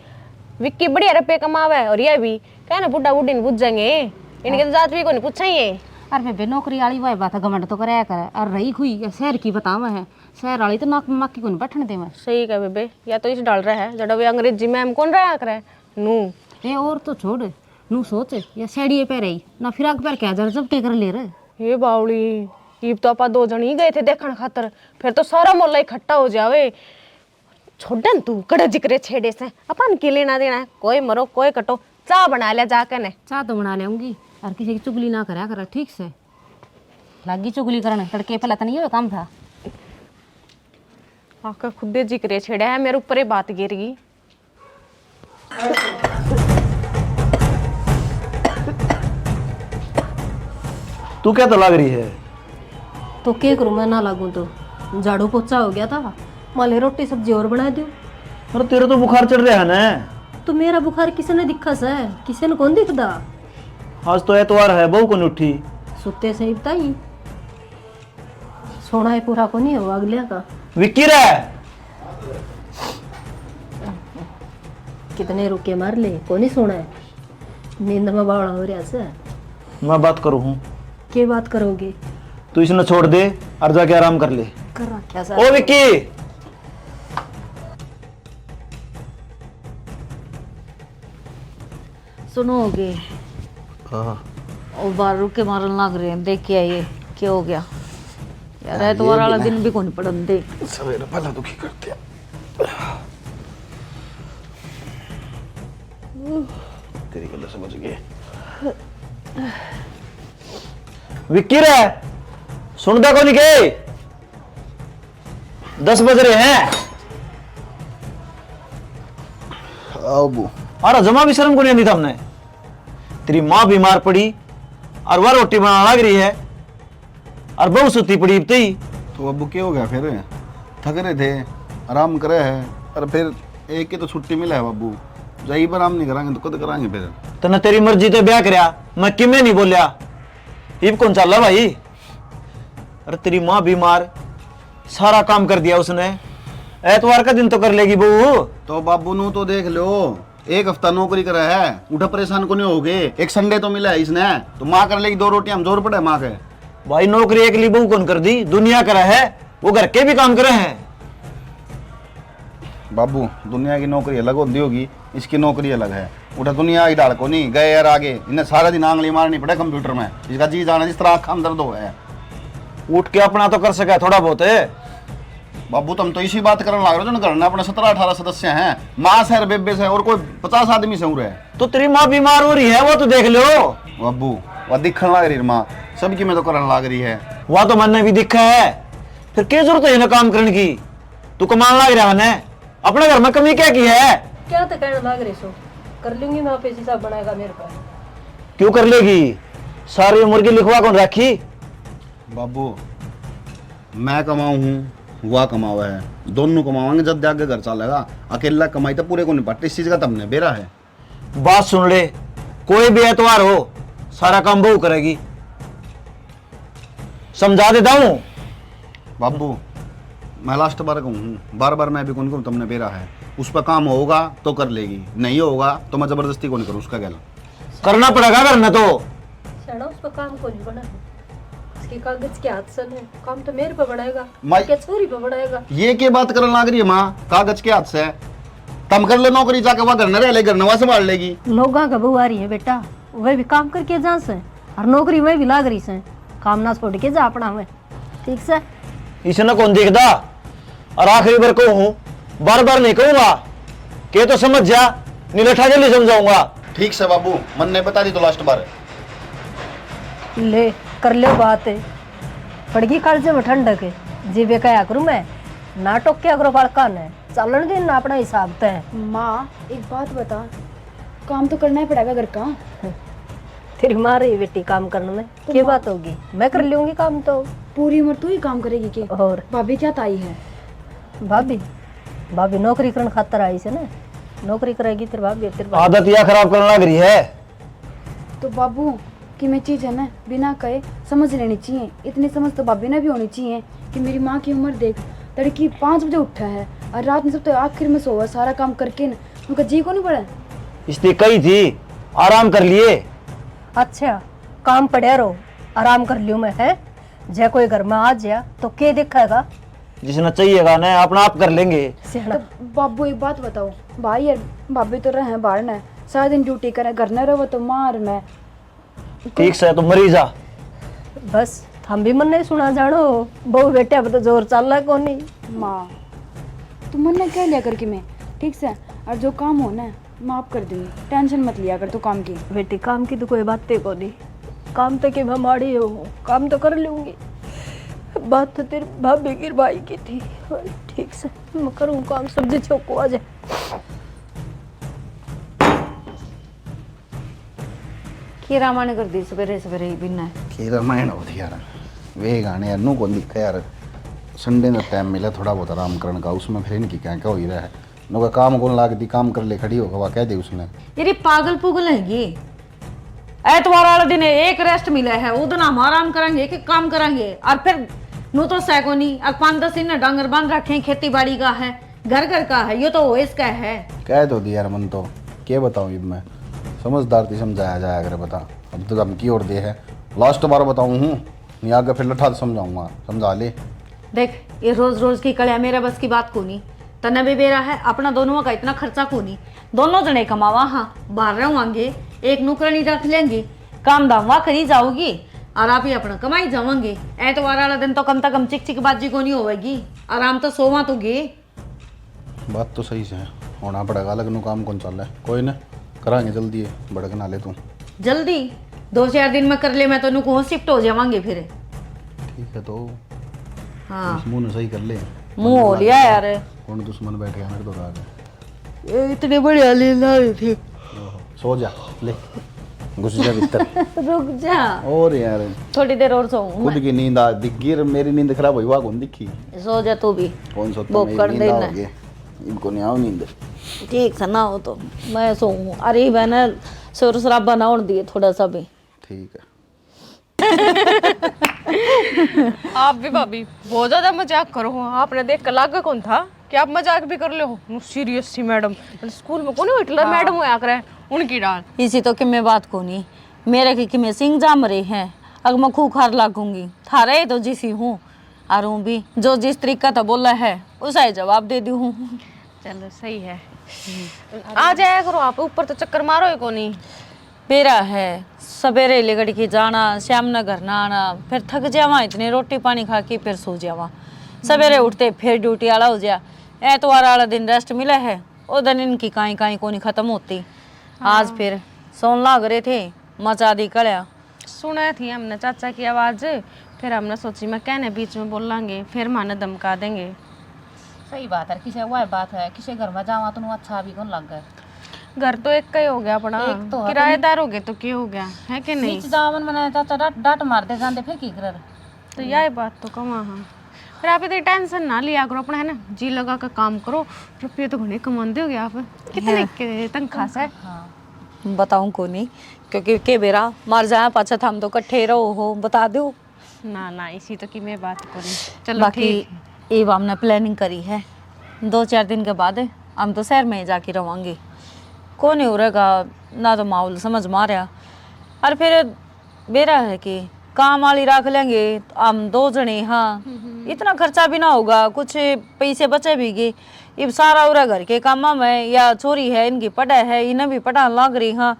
विक्की बढ़िया रुपये कमावे और ये भी कहे ना बुढ़ा बुढ़ी ने बुझेंगे, इनके तो जात भी कोनी पूछेंगे। अरे बेबे, नौकरी वाली वह बात है, घमंड तो कराया करे। और रही हुई ये शहर की बतावे है, शहर वाली तो नाक में माखी कोनी बैठने देवे। सही कहे बेबे, या तो इस डाल रहा है जड़ा वे अंग्रेजी मैम कौन रहा करे नू। ए, और तो छोड़, नू सोच, या साड़िए पहरे ही ना, फिराक पहर के हजार जब के कर ले रे। हे बावली, इब तो आपा दो जन ही गए थे देखण खातर, फिर तो सारा मोहल्ला इकट्ठा हो जावे। छोड़न तू, कड़े जिक्रे छेड़े से, अपन की लेना देना है? कोई मरो, कोई कटो, चाय बना ले जाके ने। चाय तो बना लेऊंगी, और किसी की चुगली ना करा करा, ठीक से? लागी चुगली करने, तड़के पहला तो नहीं हुआ काम था। आके खुदे जिक्रे छेड़ा है, मेरे ऊपर ही बात गिर गई। तू क्या तो लाग रही है? तो के करूँ, मैं ना लागूं तो। झाड़ू पोछा हो गया था, माले रोटी सब्जी और बना दूं। अरे तेरा तो बुखार चढ़ रहा है ना। तो मेरा बुखार किसी ने दिखा सै? किसी ने कौन दिखदा? आज तो एतवार है, बहू को उठी। सुते से ही बताई। सोना है पूरा को नहीं हो अगलिया का। विक्की रे। कितने रुके मार ले, को नहीं सोना है। नींद में बावला हो रहा से। मैं बात करूँ हूँ। के बात करोगे? तू इसने छोड़ दे और जाके आराम कर ले। कर रखा सै। ओ विक्की। सुनोगे? हाँ। और बाहर रुके मारन लाग रहे हैं, देख के आइए क्या हो गया। यार, एतवार वाला दिन भी कौन पड़न दे। सवेरे पहला दुखी करते हैं। तेरी गल समझ गए। विक्की रे, सुनदा कोनी के? दस बज रहे हैं। आओ बू। अरे जमा भी शर्म को नहीं आंदी थमने। तेरी माँ बीमार पड़ी और वह रोटी बनाने लग रही है और बहू सुती पड़ी इब तई। तो बाबू क्या हो गया फिर? थक रहे थे, आराम करे है। और फिर एक ही तो छुट्टी मिला है बाबू, जब आराम नहीं करांगे तो कद करांगे फिर? तने तेरी मर्जी तो ब्याह करया, मैं किमे नहीं बोलिया। इब कौन चाला भाई? अरे तेरी माँ बीमार, सारा काम कर दिया उसने। एतवार का दिन तो कर लेगी बहू। तो बाबू नू तो देख लो, एक हफ्ता नौकरी करा है, उठा परेशान को नहीं होगे। एक संडे तो मिला है इसने, तो माँ कर लेगी दो रोटी, हम जोर पड़े माँ के। भाई नौकरी एकली बहू कौन कर दी, दुनिया करा है, वो घर के भी काम करे हैं। बाबू, दुनिया की नौकरी अलग होती होगी, इसकी नौकरी अलग है। उठा दुनिया की ढाल को नहीं गए यार आगे, इन्हें सारा दिन आंगली मारनी पड़े कंप्यूटर में। इसका जी जाना जिस तरह आँखां में दर्द हो है। उठ के अपना तो कर सके थोड़ा बहुत। बाबू, तुम तो इसी बात करने लग रहे हो जो घर में अपने सत्रह अठारह सदस्य हैं, माँ से और बेबे से और कोई पचास आदमी से उरे है। तो तेरी माँ बीमार हो रही है, वो तो देख लो। बाबू, वह दिखने लग रही है माँ, सबकी मैं तो करने लग रही है। वह तो मैंने भी दिखा है, फिर क्या जरूरत है इन्हें काम करने की? तू कमान लाग रहा है, अपने घर में कमी क्या की है? क्या तो कहने लाग रहे सो, कर लूंगी मैं, आप ऐसी हिसाब बनाएगा मेरे पर। क्यों कर लेगी? सारी उम्र की लिखवा कौन रखी? बाबू, मैं कमाऊँ हूँ, वह कमावा है, दोनों कमावांगे जब आगे घर चलेगा। अकेला कमाई तो पूरे को नहीं पड़ते, इस चीज का तमने बेरा है। बात सुन ले, कोई भी एतवार हो, सारा काम बहू करेगी। समझा देता हूँ। बाबू, मैं लास्ट बार कहूँ हूँ, बार बार मैं भी कौन कहूँ, तुमने बेरा है। उस पर काम होगा तो कर लेगी, नहीं होगा तो मैं जबरदस्ती कौन करूँ उसका गैल। करना पड़ेगा घर में तो। शाना, उस पर काम को नहीं बना, उसके कागज के हाथ सन है, काम तो मेरे पे बनाएगा, माई- क्या छोरी पे बनाएगा? ये के बात करने लाग रही है माँ, कागज के हाथ से? तम कर ले नौकरी जाके, वह घर न रह ले, घर नवा संभाल लेगी। लोगा का बहू आ रही है बेटा, वह भी काम करके जा से, और नौकरी में भी लाग रही से, काम ना छोड़ के जा अपना में, ठीक से? इसने कौन देखदा? और आखिरी बार कहूँ हूँ, बार बार नहीं कहूँगा, के तो समझ जा, नहीं लठा जल्दी समझाऊंगा। ठीक से बाबू, मन ने बता दी तो लास्ट बार। ले, कर लो बात, पड़गी कालजे में ठंडक, जीवे कहा करूँ मैं, ना टोक्या करो बालका ने, चालन दे ना अपना हिसाब तय। माँ, एक बात बता, काम तो करना ही पड़ेगा घर का। तेरी माँ रही बेटी काम करने में, के बात होगी, मैं कर लूंगी काम तो। पूरी उम्र तू ही काम करेगी के? और भाभी क्या ताई है? भाभी, भाभी नौकरी करने खातर आई से ना, नौकरी करेगी तेरी भाभी, तेरी भाभी। आदत या खराब करने लग रही है। तो बाबू, किमे चीज है ना, बिना कहे समझ लेनी चाहिए। इतनी समझ तो भाभी ने भी होनी चाहिए कि मेरी माँ की उम्र देख, तड़की पाँच बजे उठा है और रात में सब तो आखिर में सोवा, सारा काम करके ना, उनका जी को नहीं पड़ा। इसने कही थी, आराम कर लिए। अच्छा, काम पड़ा रो, आराम कर लियो मैं, है? जै कोई घर में आ जाया तो के देखेगा? जिसने चाहिएगा ना, अपना आप कर लेंगे। सियाना। तो बाबू, एक बात बताओ, भाई यार, भाभी तो रहे बाहर ने, सारा दिन ड्यूटी करे, घर न रहो तो मार मैं। ठीक से, तू मरी जा। बस, थम भी मन नहीं सुना जानो, बहू बेटे अब तो जोर चाला कोनी। माँ, तू मन ना कह लिया कर कि मैं, ठीक से, और जो काम हो ना, माफ कर दूंगी, टेंशन मत लिया कर तू काम की। बेटी, काम की तो कोई बात ही कोनी, काम तो कि मैं माड़ी हूँ, काम तो कर लूंगी। बात तो तेरी भाभी की भाई की थी, ठीक से मैं करूँ काम, सब्जी चौको आ जाए। की रामायण कर दी सवेरे सवेरे ही बिना। की रामायण हो थी यार, वे गाने यार नू कौन दिखे यार। संडे का टाइम मिला थोड़ा बहुत आराम करने का, उसमें फिर इनकी क्या क्या हो ही रहा है। नू का काम कौन लागती, काम कर ले, खड़ी होकर वह कह दे उसने। यार ये पागल पुगल हैगी। ऐतवार वाला दिन एक रेस्ट मिला है, वो दिन हम आराम करेंगे कि काम करेंगे? और फिर नू तो सै को नहीं, और पाँच दस इन्हें डांगर बांध रखे हैं, खेती बाड़ी का है, घर घर का है, यो तो ओएस का है। कह तो दिया यार मन तो, के बताऊं इब मैं, समझदार थी समझाया जाया करे बता। अब तो धमकी और दे है, लास्ट बार बताऊं हूँ, नहीं आगे फिर लठा समझाऊंगा, समझा ले। देख, ये रोज रोज की कड़िया मेरे बस की बात कोनी। तन्ने भी बेरा है, अपना दोनों का इतना खर्चा कोनी, दोनों जने कमावा हाँ, बाहर रहोगे, एक नौकरानी रख लेंगे, काम धाम वा करी जाओगी, और आप ही अपना कमाई जावांगे। ऐतवार वाला दिन तो कम से कम चिक चिक बाजी कोनी होवेगी, आराम तो सोवा तो गे। बात तो सही से है, होना पड़ेगा, अलग नु काम कौन चाले। कोई ना, करांगे जल्दी है, भड़क ना ले तू। जल्दी? दो चार दिन में कर ले, मैं तो नु कहूँ शिफ्ट हो जावांगे फिर। ठीक है तो हाँ। इस मुंह ने सही कर ले। मुंह हो लिया यार। कौन दुश्मन बैठ गया मेरे तो राग है। ये इतने बढ़िया लीला हुई थी। ओहो, सो जा, ले, घुस जा भीतर। रुक जा। और यार, थोड़ी देर और सोऊं खुद मैं। की नींद आ दिख गई, मेरी नींद खराब हुई, वहाँ कौन दिखी? सो जा तू भी। कौन सोता, वो मेरी कर नींद देना। आओगे? इनको नहीं आओ नींद। ठीक से ना हो तो मैं सोऊं। अरे बहना, शोर शराबा ना होने दिए थोड़ा सा भी। ठीक है। आप भी भाभी बहुत ज्यादा मजाक करो हो। आपने देख कर लागे कौन था कि आप मजाक भी कर ले हो। नु सीरियस थी मैडम, स्कूल में कोनी हिटलर हाँ। मैडम होया करे, उनकी डाल। इसी तो किमे बात कोनी, मेरे की किमे सिंह जाम रहे हैं, अग मैं खूंखार लागूंगी। थारे ही तो जिसी हूँ, और हूँ भी जो जिस तरीका था बोला है, उसा ही जवाब दे दी हूँ। चलो सही है। आ जाया करो आप, ऊपर तो चक्कर मारो ही कोनी। बेरा है, सवेरे लिगड़ के जाना, शाम ने घर ना आना, फिर थक जावा इतने, रोटी पानी खा के फिर सो जावा। सवेरे उठते फिर ड्यूटी आला हो जा। ऐतवार वाला दिन रेस्ट मिला है, ओ दिन इनकी काई काई कोनी खत्म होती। आज हाँ। फिर सोन लाग रहे थे, मचा दी कल्या। सुना थी हमने चाचा की आवाज, फिर हमने सोची मैं कहने बीच में बोलांगे, फिर माने धमका देंगे। सही बात है, किसे वह बात है, किसे घर में जावा तो अच्छा भी कौन लगे। घर तो एक का ही हो गया अपना, एक तो है, किराएदार हो गए तो क्या हो गया, है कि नहीं? नीचे जावन मने चाचा डांट, डांट मार दे जाते, फिर की करे? तो यही बात तो कमा हाँ। फिर आप इतनी टेंशन ना लिया करो अपना, है ना, जी लगा के काम करो। रुपये तो घणे कमाते हो गए आप, कितने है। के तनख्वाह से? हाँ। बताऊं कोनी, क्योंकि के बेरा मार जाए पाछे, थम तो कट्ठे रहो हो, बता दो। ना ना, इसी तो की मैं बात करूँ। चलो बाकी ठीक। इब हमने प्लानिंग करी है, दो चार दिन के बाद हम तो शहर में ही जाके रवांगे। कौन हो रहेगा ना, तो माहौल समझ में आ रहा। और फिर बेरा है कि काम वाली रख लेंगे हम दो जने, हाँ। हम्म। इतना खर्चा भी ना होगा, कुछ पैसे बचे भी गए। इब सारा उरा घर के कामा में, या छोरी है इनकी पढ़ा है, इन्हें भी पढ़ान लाग रही, हाँ।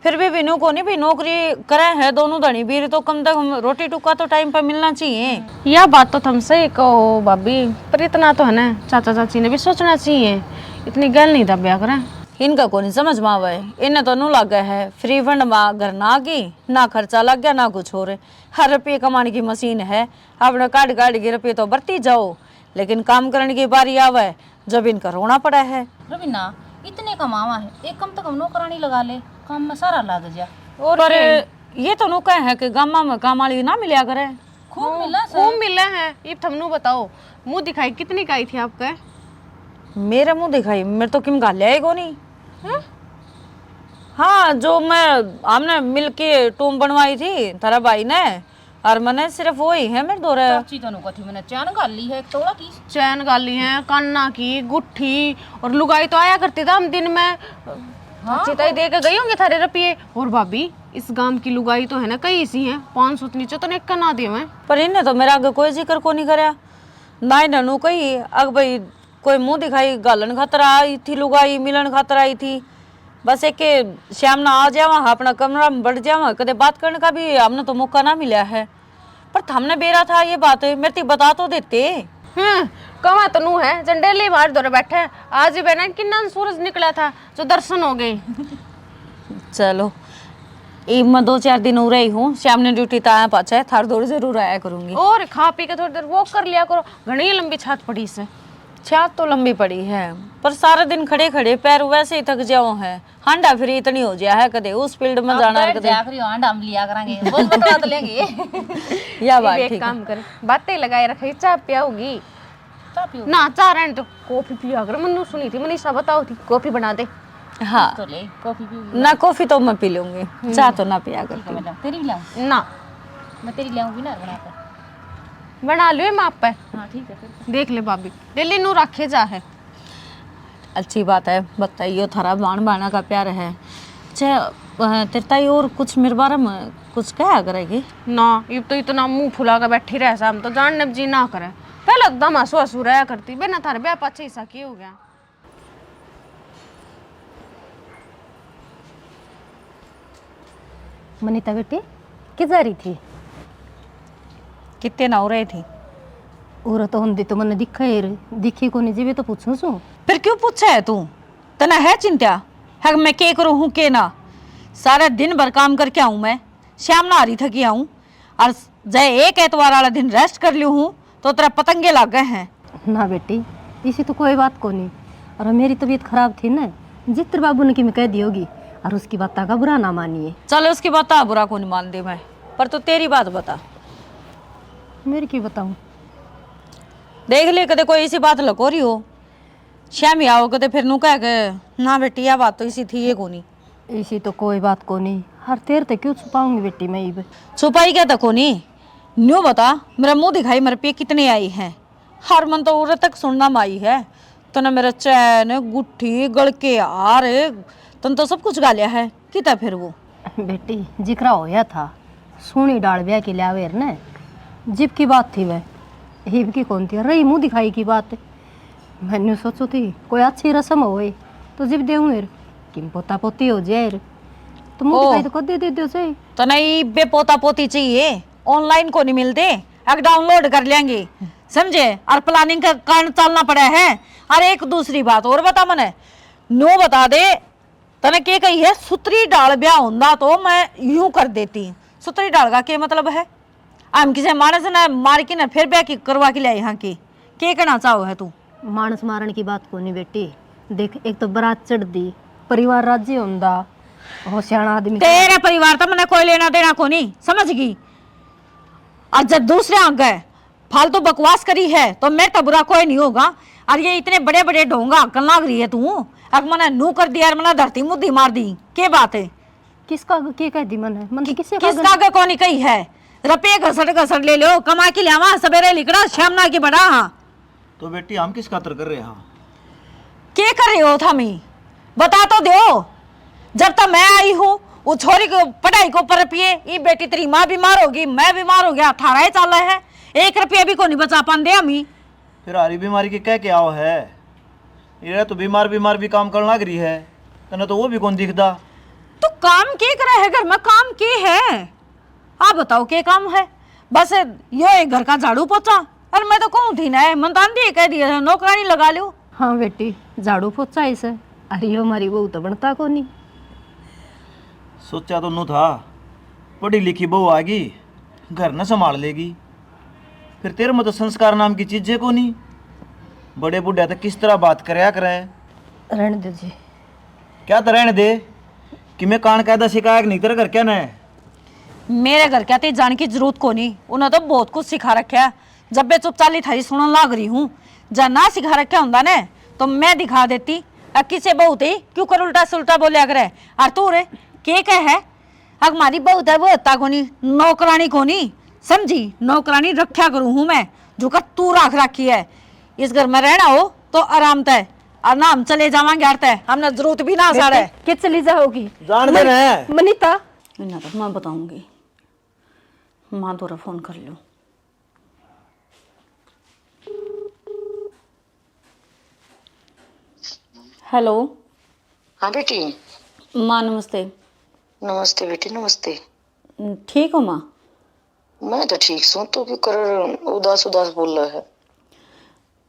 फिर भी बिनु कोनी भी नौकरी करे है दोनों धनी बीर, तो कम से कम रोटी टुक्का तो टाइम पे मिलना चाहिए। या बात तो थम सही कहो भाभी, पर इतना तो है ना, चाचा चाची ने भी सोचना चाहिए, इतनी गल नहीं दबया करें। इनका कोनी समझ में आवे, इन्हें तो नू लागे है फ्री फंड में घर ना की, ना खर्चा लग गया ना कुछ और। हर रुपये कमाने की मशीन है, अपने काट काट के रुपये तो बरती जाओ, लेकिन काम करने की बारी आवे जब इनका रोना पड़ा है। रवीना, इतने कमावा है, एक कम से कम नौकरानी लगा ले, काम में सारा लाग जा। और पर क्या? ये तो नु कहे है कि गामा में काम वाली ना मिलया करे। खूब हाँ, मिला सर। खूब मिला है। ये थमनू बताओ, मुंह दिखाई कितनी काई थी आपका? मेरा मुंह दिखाई, मेरे तो किम घाल्या ही कोनी। हैं? हाँ, जो मैं, हमने मिलके टूम बनवाई थी थारा भाई ने, और मने सिर्फ वही है मेरे धोरे। चाची तनु कथी मैंने चैन घाल ली है, एक तोड़ा की। चैन घाल ली है, काना की गुट्ठी, और लुगाई तो आया करती था हम दिन में। हाँ। चाची ताई दे के गई होंगी थारे रुपये। और भाभी, इस गांव की लुगाई तो है ना, कई इसी है, पाँच सौ नीचे तो एक का ना देवे। पर इन्हें तो मेरा आगे कोई जिक्र को नहीं करया, ना ही ननू कही, अग भाई कोई मुंह दिखाई घालन खातर आई थी, लुगाई मिलन खातर आई थी। बस एक के श्याम ना आ जावा, अपना कमरा में बैठ जावा, कदे बात करने का भी हमने तो मौका ना मिला है। पर थमने बेरा था ये बात, मेरे ते बता तो देते। हम्म। कमा तो नू है, जंडेली मार दो बैठे। आज ही बहना किन्ना सूरज निकला था, जो दर्शन हो गए। चलो, इब मैं दो चार दिन उरे ही हूँ, शाम ने ड्यूटी तो आया पाछे, थार दौड़ जरूर आया करूंगी। और खा पी के थोड़ी देर वॉक कर लिया करो, घणी लंबी छात पड़ी से। छात तो लंबी पड़ी है, पर सारा दिन खड़े खड़े पैर वैसे ही थक जाओ है। हांडा फिर इतनी हो जाया है, कदे उस फील्ड में जाना है, कदे जाखरी हांडा हम लिया करांगे, बहुत बतवा तो लेंगे। या बात एक ठीक है। काम कर, बातें लगाए रखे, चाय पियाओगी? चाय पियो? ना, चाय रहने तो, कॉफी पिया कर। मन्नू सुनी थी, मनीषा बताओ थी, कॉफी बना दे। हाँ। तो ले, कॉफी पी। ना, कॉफी तो मैं पी लूंगी, हम्म। चाय तो ना पिया कर। ठीक है, मैं लाऊं। तेरी भी लाऊं? ना। मैं तेरी ले आऊंगी ना बनाकर। बना लो मैं आप पे। हाँ, ठीक है फिर। देख ले भाभी, डेली नू रखे जा है। अच्छी बात है, बताइयो, थारा बाण बाणा का प्यार है। अच्छा, अ, तेरे ताई और कुछ मेरे बारे में कुछ कहा करेगी? ना, ये तो इतना मुंह फुला के बैठी रह, हम तो जानने जी ना करे। पहले एकदम हंसू हंसू रहा करती, बिना थारे ब्याह पाछे ऐसा की हो गया? मनीता बेटी, के जा रही थी? कितने ना हो रहे थे। और तो होंदी तो मन्ने दिखा ही रे, दिखी कोनी, जिवे तो पूछूं सू। फिर क्यों पूछा है तू? तने है चिंता है कि मैं के करूं हूं, के ना? सारा दिन भर काम करके आऊं मैं, शाम ना आ रही थकी आऊं, और जय एक एतवार वाला दिन रेस्ट कर लियो हूं, तो तेरा पतंगे लाग गए हैं। ना बेटी, इसी तो कोई बात कोनी। और मेरी तबीयत खराब थी ना, जित्र बाबू ने कि मैं कह दी होगी, और उसकी बात का बुरा ना मानिए। चलो, उसकी बात बुरा कोनी मानती मैं, पर तू तेरी बात बता। मेरी की बताऊं? देख ले, कदे कोई इसी बात लको रही हो, श्यामी आओ कदे फिर नू कह के, ना बेटी, यह बात तो इसी थी ये कोनी। इसी तो कोई बात कोनी, हर तेर ते क्यों छुपाऊंगी बेटी मैं इब? छुपाई क्या तो कोनी, न्यू बता, मेरा मुंह दिखाई, मेरे पे कितने आई हैं? हर मन तो उरे तक सुनना में आई है, तने मेरा चैन, गुट्ठी, गल के हार, तन तो सब कुछ गालिया है, किता फिर वो? बेटी, जिकरा होया था, सोनी डाल ब्याह के ल्यावे ने, जिब की बात थी वह, हिब की कौन थी, रही मुंह दिखाई की बात। मैंने सोचो थी, कोई अच्छी रस्म होए, तो जिब देऊं एर, किम पोता पोती हो जाए एर, तो मुंह ओ। दिखाई तो कदे दे दो सही। तो नहीं बे, पोता पोती चाहिए, ऑनलाइन को नहीं मिलते, एक डाउनलोड कर लेंगे, समझे? और प्लानिंग का कारण चलना पड़ा है। और एक दूसरी बात और बता मने, नो बता दे, तने के कही है, सुतरी डाल ब्याह होंदा तो मैं यूं कर देती। सुतरी डाल का के मतलब है? हम किसी मानस ने मार के ना फिर ब्याह की करवा के ल्याए हाँ की? के कहना चाहो है तू? मानस मारण की बात कोनी बेटी। देख, एक तो बारात चढ़ दी, परिवार राजी होंदा, हो सियाणा आदमी। तेरा परिवार तो मने कोई लेना देना कोनी, समझ गई? और जब दूसरे आगे फालतू बकवास करी है तो मेरे तो बुरा कोई नहीं होगा। और ये इतने बड़े बड़े ढोंगा हकन लाग रही है तू, अक मने नू कर दिया और मने धरती मुद्दी मार दी, के बात है? किसका आगे के कह दी मने? मन तो किसी का किसका आगे कोनी कही है। रुपये घसट घसट ले लो, कमा के लियावा, सवेरे लिकड़ा, शाम ना के बड़ा। हाँ। तो बेटी, हम किस खातर कर रहे हैं? के कर रहे हो थामी? बता तो दो। जब तक मैं आई हूँ, वो छोरी को पढ़ाई को पर रुपये, ये बेटी तेरी माँ बीमार होगी, मैं बीमार हो गया, थारा ही चाला है, एक रुपया भी कोनी बचा पांदे हमी। फिर हारी बीमारी के कह के आओ है? ये तो बीमार बीमार भी काम करन लाग रही है, तने तो वो भी कौन दिखदा। तो काम के करे है घर में, काम के है? आप बताओ के काम है? बस यो एक घर का झाड़ू पोछा। और मैं तो कहूँ थी ना, मन तो आंधी कह दिया था, नौकरानी लगा लो। हाँ बेटी, झाड़ू पोछा ही से। अरे यो हमारी बहू तो बनता कोनी। सोचा तो नू था, पढ़ी लिखी बहू आ गई, घर न संभाल लेगी। फिर तेरे में तो संस्कार नाम की चीजें को नहीं। बड़े बूढ़े तो किस तरह बात करया करें। रहने दे जी। क्या तो रहने दे कि मैं कान कायदा सिखाया कि नहीं तेरे घर क्या ना है? मेरे घर क्या ते जान की जरूरत को नहीं, उन्हें तो बहुत कुछ सिखा रखा है। जब मैं चुप चाली थारी सुनन लाग रही हूँ, जा ना सिखा रखा होंदा ने तो मैं दिखा देती। अ किसे बहू ते क्यों कर उल्टा सुल्टा बोलिया करे। और तू रे के कह है? अक मारी बहू ते वो होता कोनी, नौकरानी कोनी, समझी? नौकरानी रखा करूँ हूँ मैं, जो कर तू रख रखी है। इस घर में रहना हो तो आराम तै, और ना हम चले जावांगे यार तै, हमने जरूरत भी ना साड़े। बेटे, के चली जाओगी? जान दे मनी-, ना। मनीता। इन्हें तो मैं बताऊंगी, माँ द्वारा फोन कर लूँ। हेलो। हाँ बेटी। माँ नमस्ते। नमस्ते बेटी, नमस्ते। ठीक हो माँ? मैं तो ठीक सूं, तू क्यों कर उदास उदास बोल रहा है?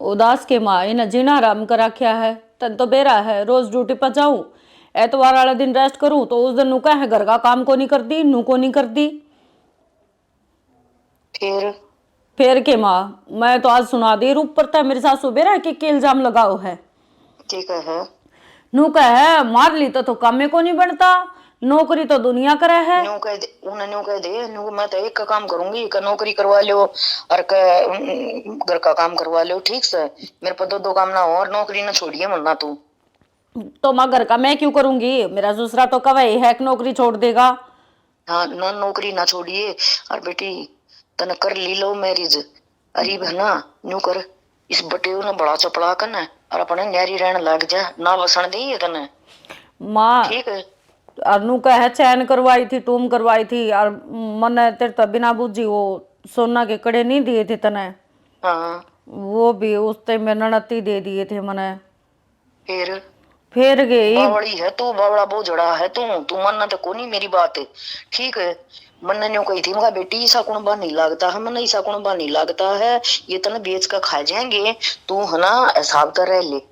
उदास के माँ, इन्हें जीना हराम कर रखा है। तन तो बेरा है, रोज ड्यूटी पर जाऊं, एतवार वाला दिन रेस्ट करूं, तो उस दिन नू कहे, "घर का काम को नहीं कर दी, नू को नहीं कर दी।" फिर? फिर के माँ, मैं तो आज सुना दी रूप पर, तै मेरी सासू बेरा के, के इल्जाम लगाओ है। ठीक है। नू कहे, "मार ली तो, तो कामे को नहीं बनता, नौकरी तो दुनिया करे है।" न्यू कह दे, उन्हें न्यू कह दे, न्यू, "मैं तो एक का काम करूंगी, का नौकरी करवा लो और का, उम, घर का काम करवा लो, ठीक से? मेरे पर दो दो काम ना हो और नौकरी ना छोड़िए मन्ना तू।" तो माँ, घर का मैं क्यों करूंगी? मेरा दूसरा तो कवे है कि नौकरी छोड़ देगा। हाँ ना, नौकरी ना छोड़िए। और बेटी, तने कर ली लव मैरिज, अरीब है ना, न्यू कर, इस बटेऊ ने बड़ा चपड़ा कर न और अपने न्यारी रहन लाग जा, ना वसन दे ये तने। माँ, ठीक है। और नू कहे चैन करवाई थी, टूम करवाई थी, और मने तेरे तो बिना बूझी वो सोना के कड़े नहीं दिए थे तने। हाँ। वो भी उस टाइम में ननद ही दे दिए थे मने। फिर? फिर गई। बावड़ी है तू, बावड़ा बोझड़ा है तू, तू मानना तो कोनी मेरी बात। ठीक है, मन्ने न्यू कही थी, मगा, "बेटी, ईसा कुण बहानी लागता है, मन्ने ईसा कुण बहानी लागता है, ये तने बेच के खा जाएंगे, तू है ना हिसाब कर रह ले।"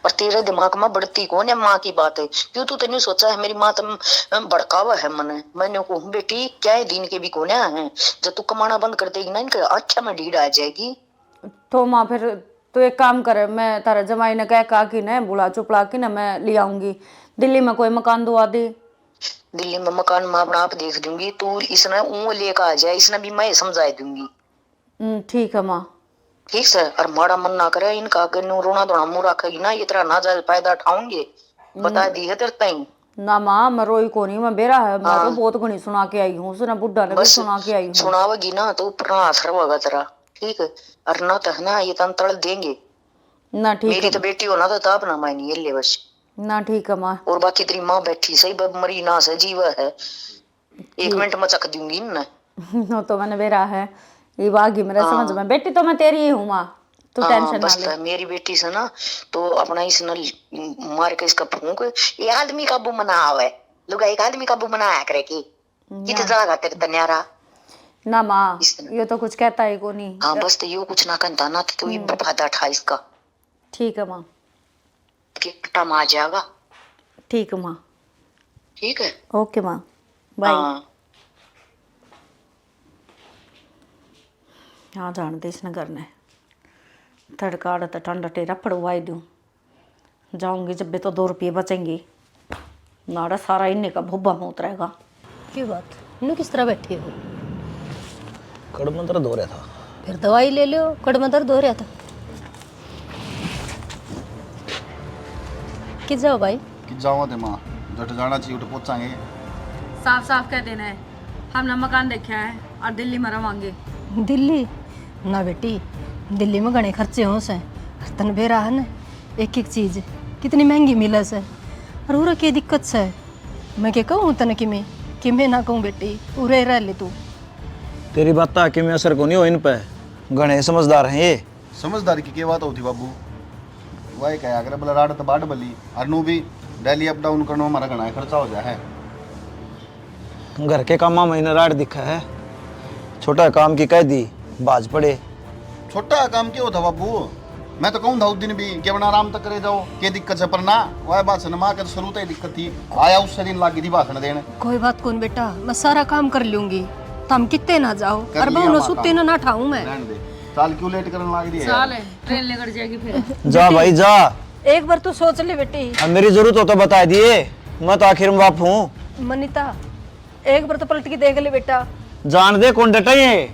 पर तेरे दिमाग में बढ़ती कौन है माँ की बात? क्यों तू तन्यू सोचा है मेरी माँ तम भड़कावा है मने? मैं न्यू कहूँ, "बेटी, क्या है दिन के भी कोन्या है, जब तू कमाना बंद कर देगी ना, इनके आँखें में ढीढ़ आ जाएगी।" तो माँ, फिर तू एक काम कर, मैं थारे जमाई ने कह, कह के ना, बुला चुपला के ना, मैं ले आऊंगी। दिल्ली में कोई मकान दुआ दे। दिल्ली में मकान मैं अपना आप देख दूंगी, तू इसने ऊँ लेकर आ जाए, इसने भी मैं समझा दूंगी। हम्म, ठीक है माँ। ठीक से, और माड़ा मन ना करे, इनका आगे नू रोना धोना मुंह रखेगी ना, ये तेरा नाजायज फायदा उठाऊंगे, बता हम्म। दी है तेरे ताई। ना माँ, मैं रोई कोनी, मैं बेरा है, मैं तो हाँ। बहुत घणी सुना के आई हूँ, उसने बुढ़ा ने भी बस सुना के आई हूँ। सुनावेगी ना तो ऊपर ना असर होगा तेरा, ठीक है? और ना तो है ना, ये तन तल देंगे। ना ठीक मेरी है। तो बेटी हो ना तो ताप ना मायनी ये ले बस। ना ठीक है माँ। और बाकी तेरी माँ बैठी सही, बब मरी ना से जीवा है, एक ठीक। मिनट में चक दूंगी इनने। वो तो मैंने बेरा है, ये बागी मेरे हाँ। समझ में, बेटी तो मैं तेरी ही हूँ माँ, तू हाँ, टेंशन ना बस ले। तो मेरी बेटी से ना, तो अपना इसने मार के इसका फूंक, ये आदमी काबू में ना आवे, लुगाई का आदमी काबू में ना आया करे की। कित ना। जागा तेरे तन्यारा? ना माँ, इस तरह। यो तो कुछ कहता ही कोनी। हाँ, बस तो यो कुछ ना कहता ना, तो तू ही हम्म। फायदा उठा इसका। ठीक है माँ। किट्टा में आ जाएगा। ठीक है माँ। ठीक है। ओके माँ, बाय। हाँ। हाँ, जान दे इसने घर ने। तड़का आड़ा तो ठंडा टेरा पड़वाई दूँ। जाऊंगी जब भी तो दो रुपये बचेंगे। नाड़ा सारा इन्ने का भोबा में उतरेगा। की बात? नू किस तरह बैठी हो? कड़ में दर्द हो रहा था। फिर दवाई ले लो, कड़ में दर्द हो रहा था। कित जाओ भाई? कित जाओ थे माँ, जट जाना चाहिए, उठ पहुंचांगे। साफ साफ कह देना है, हमने मकान देखा है और दिल्ली में रवांगे। दिल्ली? ना बेटी, दिल्ली में घणे खर्चे हों से। तन बेरा है ना, एक एक चीज कितनी महंगी मिले से। और उरे के दिक्कत से? मैं के कहूँ तने किमे? किमे ना कहूँ बेटी, उरे रह ले तू। तेरी बात किमे असर को नहीं हो इन पे, घणे समझदार हैं ये। समझदार की के बात होती बाबू, वह कहा अगर बोला राड तो बाट बली, और नू भी डेली अप डाउन करने में हमारा घणा खर्चा हो जाए है। घर के कामा में इन्हें राड दिखा है, छोटा काम की कह दी, भाज पड़े। छोटा काम क्यों था बाबू? मैं तो कहूँ था उस दिन भी कि अपना आराम तक करे जाओ, के दिक्कत है, पर ना, वह बात से माँ के तो शुरू तो ही दिक्कत थी, आया उससे दिन लागी थी भाषण देने। कोई बात कौन बेटा, मैं सारा काम कर लूंगी, तुम कितने ना जाओ, कर और लिया बहु माँ सुते काम। ना, ना ठाऊं मैं। रहने दे, चाल क्यों लेट करने लाग रही है चाल यार? है, ट्रेन निकल जाएगी फिर। जा भाई जा। एक बार तू सोच ले बेटी। अब मेरी जरूरत हो तो बता दिए, मैं तो आखिर में बाप हूँ। मनीता, एक बार तो पलट के देख ले बेटा। जान दे कौन डटा ये।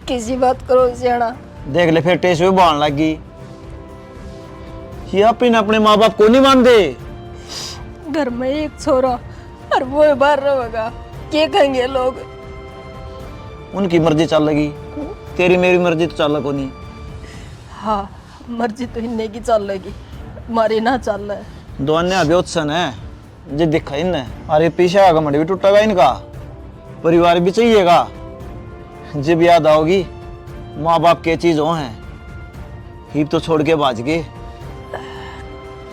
किसी बात करो सियाणा। देख ले फिर टेस भी बहान लग गई। ये अपने अपने माँ बाप को नहीं मानते। घर में एक छोरा और वो बाहर रहेगा, क्या कहेंगे लोग? उनकी मर्जी चल लगी, तेरी मेरी मर्जी तो चल कोनी। हाँ, मर्जी तो इन्ने की चल लगी, मारी ना चल। दोन्या ब्योत्सन है, जे दिखा इन्ने। अरे पीछे का घमंड भी टूटेगा इनका, परिवार भी चाहिएगा। जब याद आओगी माँ बाप के चीज हो हैं, हिब तो छोड़ के भाज गए।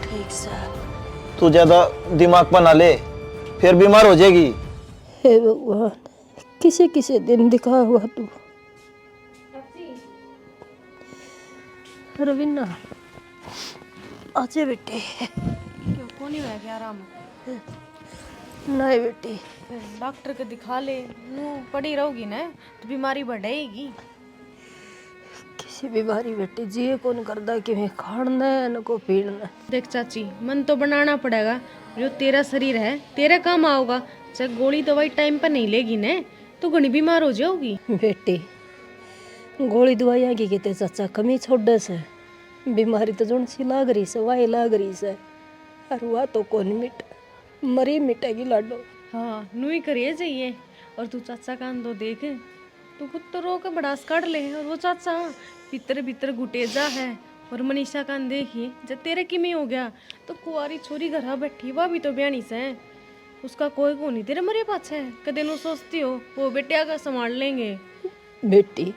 ठीक सर। तू ज्यादा दिमाग पर ना ले, फिर बीमार हो जाएगी। हे भगवान, किसे किसे दिन दिखा हुआ तू। रवीना, आजे बेटी। क्यों, कोनी हुआ क्या आराम? नहीं बेटी। फिर डॉक्टर के दिखा ले, नू पड़ी रहोगी ना तो बीमारी बढ़ेगी। किसी बीमारी बेटी जी कोन करदा कि मैं खाण ने न को पीण ने। देख चाची, मन तो बनाना पड़ेगा, जो तेरा शरीर है तेरे काम आओगा। चाहे गोली दवाई टाइम पर नहीं लेगी ने तो घणी बीमार हो जाओगी। बेटी, गोली दवाइयाँ की किते चाचा कमी छोड़े से, बीमारी तो जोन सी लाग रही से, वाही लाग रही से, अर वा तो कोनी मिट, मरी मिटेगी लाडो। हाँ, नू ही करिए जाइए। और तू चाचा कान तो देख, तू खुद तो रो के भड़ास काढ़ ले, और वो चाचा भीतर भीतर घुटेजा है। और मनीषा कान देखिए, जब तेरे किमी हो गया तो कुंवारी छोरी घरा बैठी, वह भी तो ब्याणी से। उसका कोई कोनी तेरे मरे पाछे। कदे नू सोचती हो, वो बेटिया का संभाल लेंगे। बेटी,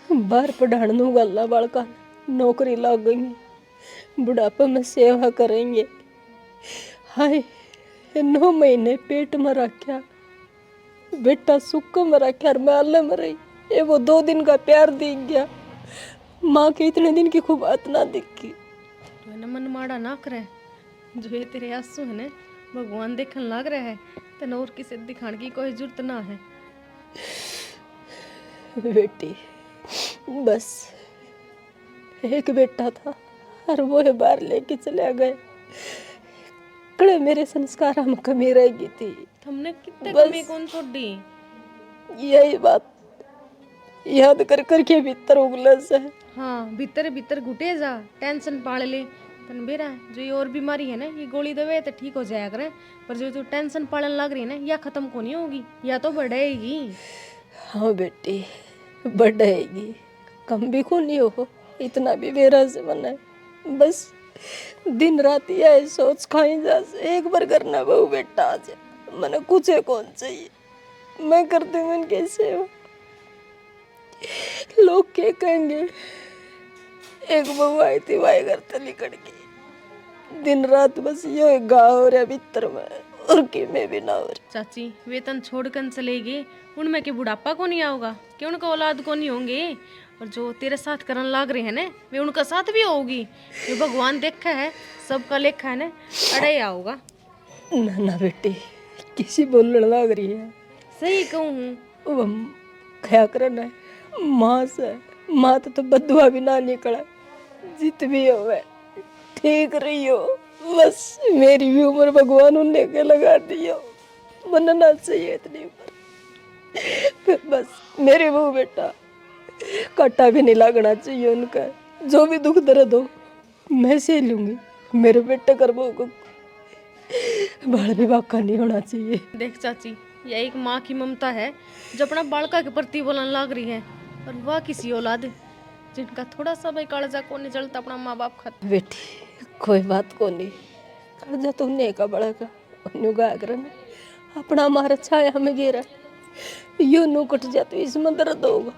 बाहर पढ़ाण नू गल्ला बालका नौकरी लाग गई, बुढ़ापे में सेवा करेंगे। हाय, नौ महीने पेट में रखा, बेटा सुख में रखा, और मैं आले में रही। ये वो दो दिन का प्यार दिख गया, माँ के इतने दिन की खूब बात ना दिखी। तू है ना मन माड़ा ना करे, जो ये तेरे आंसू है ना, भगवान देखण लाग रहा है, तने और किसे दिखाण की कोई जरूरत ना है। बेटी, बस एक बेटा था, और वो है बाहर लेके चला गया। कड़े मेरे संस्कारा में कमी रह गई थी। हमने कितने बस। कमी कौन छोड़ी? यही बात याद कर करके भीतर उगले से। हाँ, भीतर भीतर घुटे जा, टेंशन पाल ले। तन बेरा जो ये और बीमारी है ना, ये गोली देवे तो ठीक हो जाया करे, पर जो तू टेंशन पालन लग रही है ना, या खत्म को नहीं होगी, या तो बढ़ेगी। हाँ बेटी, बढ़ेगी, कम भी को नहीं हो, इतना भी बेरा से मने बस दिन रात यही सोच खाई जा से, एक बार करना बहू बेटा आज, मने कुछ कौन चाहिए। मैं कर दूंगी उनकी सेवा। लोग क्या कहेंगे? एक बहू आई थी, वाई घर तै लिकड़ गई। दिन रात बस यो एक गाँव हो रहा भीतर में, और किमे भी ना हो रहा। चाची, वे तन छोड़ कन चले गए, उनमें के बुढ़ापा को नहीं आओगा, कि उनका औलाद को नहीं होंगे? और जो तेरे साथ करन लाग रहे हैं ना, वे उनका साथ भी होगी। जो भगवान देखा है, सबका लेखा है ना, अड़े आओगा। ना, ना बेटी, किसी बोलण लाग रही है। सही कहूँ हूँ। वो हम खया करे ना, माँ से, माँ तो, तो बदुआ भी ना निकले। जित भी होवे, ठीक रही हो। बस मेरी भी उम्र भगवान उन्हें के लगा दियो। मन ना चाहिए इतनी उम्र। बस मेरी बहू बेटा, काटा भी नहीं लागना चाहिए उनका। जो भी दुख दर्द हो, मैं सह लूंगी। मेरे बेटे कर बहू को बाल भी बाका नहीं होना चाहिए। देख चाची, यह एक माँ की ममता है, जो अपना बालका के प्रति बोलन लाग रही है, और वह किसी औलाद जिनका थोड़ा सा भी कालजा कोनी जलता अपना माँ बाप खातिर। बेटी, कोई बात कोनी, कालजा तो उन्हें का बड़ा का। न्यू गाया करे ना, अपना मारा छाया में गेरा, यो नू कट जा तो इसमें दर्द होगा,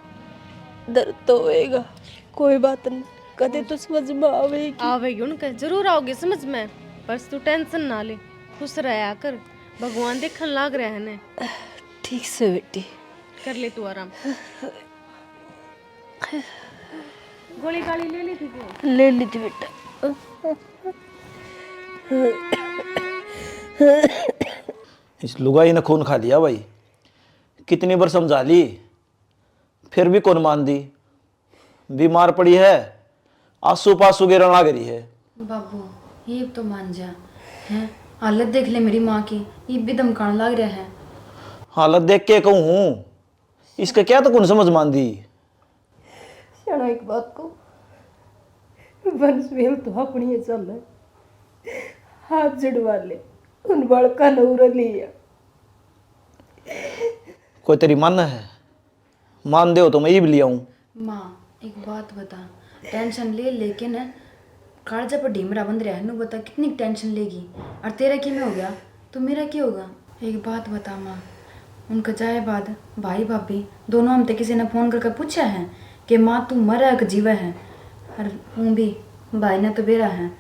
दर्द तो होएगा। कोई बात नहीं, कदे तो समझ में आवेगी। आवेगी उनके, जरूर आओगे समझ में, बस तू टेंशन ना ले, खुश रहा कर, भगवान देखन लाग रहा है ने। ठीक से बेटी। कर ले तू आराम। गोली गाली ले ली थी तू? ले ली थी बेटा। इस लुगाई ने खून खा लिया भाई। कितनी बार समझा ली, फिर भी कौन मान दी। बीमार पड़ी है, आंसू पासू गिरन लाग रही है। बाबू, ये तो मान जा। हैं, हालत देख ले मेरी माँ की, ये भी धमकान लाग रहा है। हालत देख के कहूँ हूँ, इसका क्या तो कौन समझ मान दी। सियाणा एक बात को, वंशवेल तो अपनी ही चल है। हाथ जड़वा ले, उन बालका ने उरे लिया। कोई तेरी मन है? मान दे हो तो मैं इब ले आऊं। माँ, एक बात बता, टेंशन ले लेके न कालजा पर ढीमरा बंद रहा है, नू बता कितनी टेंशन लेगी? और तेरा की में हो गया तो मेरा क्या होगा? एक बात बता माँ, उनका जाए बाद भाई भाभी दोनों हम तक किसी ने फोन करके पूछा है कि माँ तू मरा है कि जीवा है? और ऊँ भी भाई ने तो बेरा है,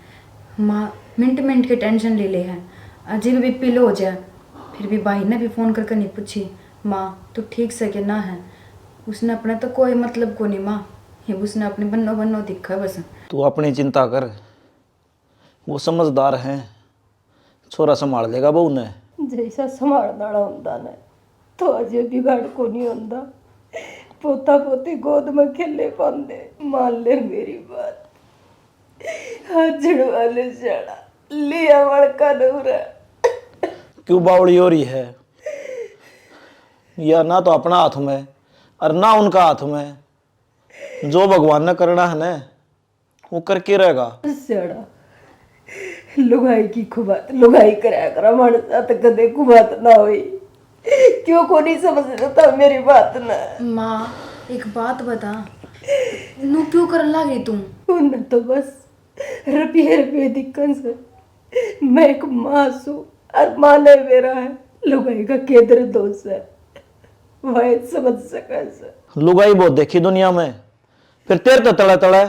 माँ मिनट मिनट के टेंशन ले ले है, अजीब भी पिलो हो जाए, फिर भी भाई ने भी फोन करके नहीं पूछी माँ तू ठीक से कि ना है। उसने अपने तो कोई मतलब को नहीं माँ, ये उसने अपनी बन्नो बन्नो दिखा बस। तू अपनी चिंता कर, वो समझदार है, छोरा संभाल लेगा बहू ने। जैसा संभालने वाला होंदा ना, तो अजे बिगाड़ को नहीं होंदा। पोता पोती गोद में खेले पांदे। मान ले मेरी बात, हाथ जड़वा ले जाना, लिया वड़का नौरा। क्यों बावली हो रही है? या ना तो अपना हाथ में और ना उनका हाथ में, जो भगवान ने करना है ना, वो करके रहेगा। स्याड़ा, लुगाई की खुबात लुगाई करया करा, माणस साथ कदे खुबात ना होई। क्यों को नहीं समझ लेता मेरी बात ना? माँ, एक बात बता, नू क्यों करन लाग रही तू? उन्हें तो बस रुपये रुपये दिक्कन से। मैं एक माँ सू, और माँ ने मेरा है, लुगाई का के दर्द हो से, वह समझ सका से। लुगाई बहुत देखी दुनिया में, फिर तेरे तो तले तले।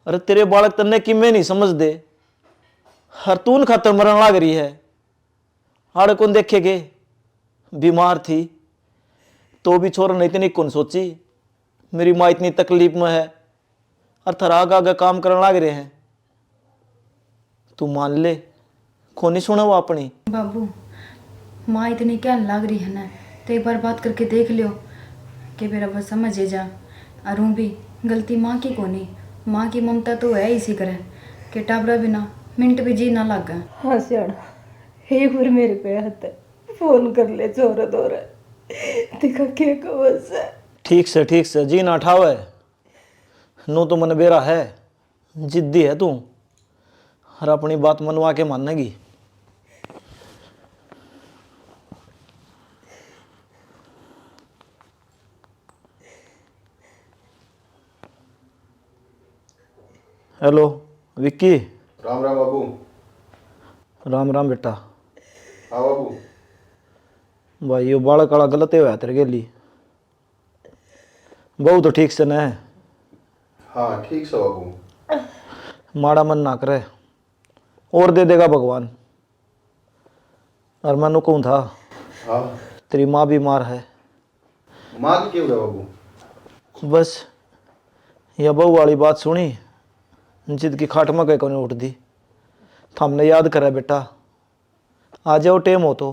अरे तेरे बालक तन्ने किमें नहीं समझदे, हर तू उन खातर मरण लाग रही है। आड़े कौन देखेगे? बीमार थी तो भी छोरा ने इतनी कौन सोची, मेरी माँ इतनी तकलीफ में है और थारा आगे आगे काम करने लाग रहे हैं। तू मान ले, कोनी सुने वो अपनी। बाबू, माँ इतनी कहन लाग रही है ना, तो एक बार बात करके देख लियो कि मेरा बस समझ ही जा। और ऊँ भी गलती माँ की कोनी, माँ की ममता तो है इसी करे कि टाबरा बिना मिनट भी जी ना लागे। हाँ सियाणा, एक बार मेरे पे हाथ फोन कर ले छोरे धोरे, देखा के कहे से। ठीक से, ठीक से, जी ना ठावे। नू तो मन बेरा है, जिद्दी है तू, और अपनी बात मनवा के मानेगी। हेलो विक्की। राम राम बाबू। राम राम बेटा। हाँ बाबू। भाई, यो बालक वाला गलत ही होया तेरे गेली। बहू तो ठीक से न? हाँ, ठीक से बाबू। माड़ा मन ना करे, और दे देगा भगवान। और मैं नू कहूँ था, हाँ। तेरी माँ बीमार है। माँ की क्यों है बाबू? बस, या बहू वाली बात सुनी, जिद की खाट में कहीं कोनी उठदी। थामने याद करे बेटा, आ जाओ, टेम हो तो।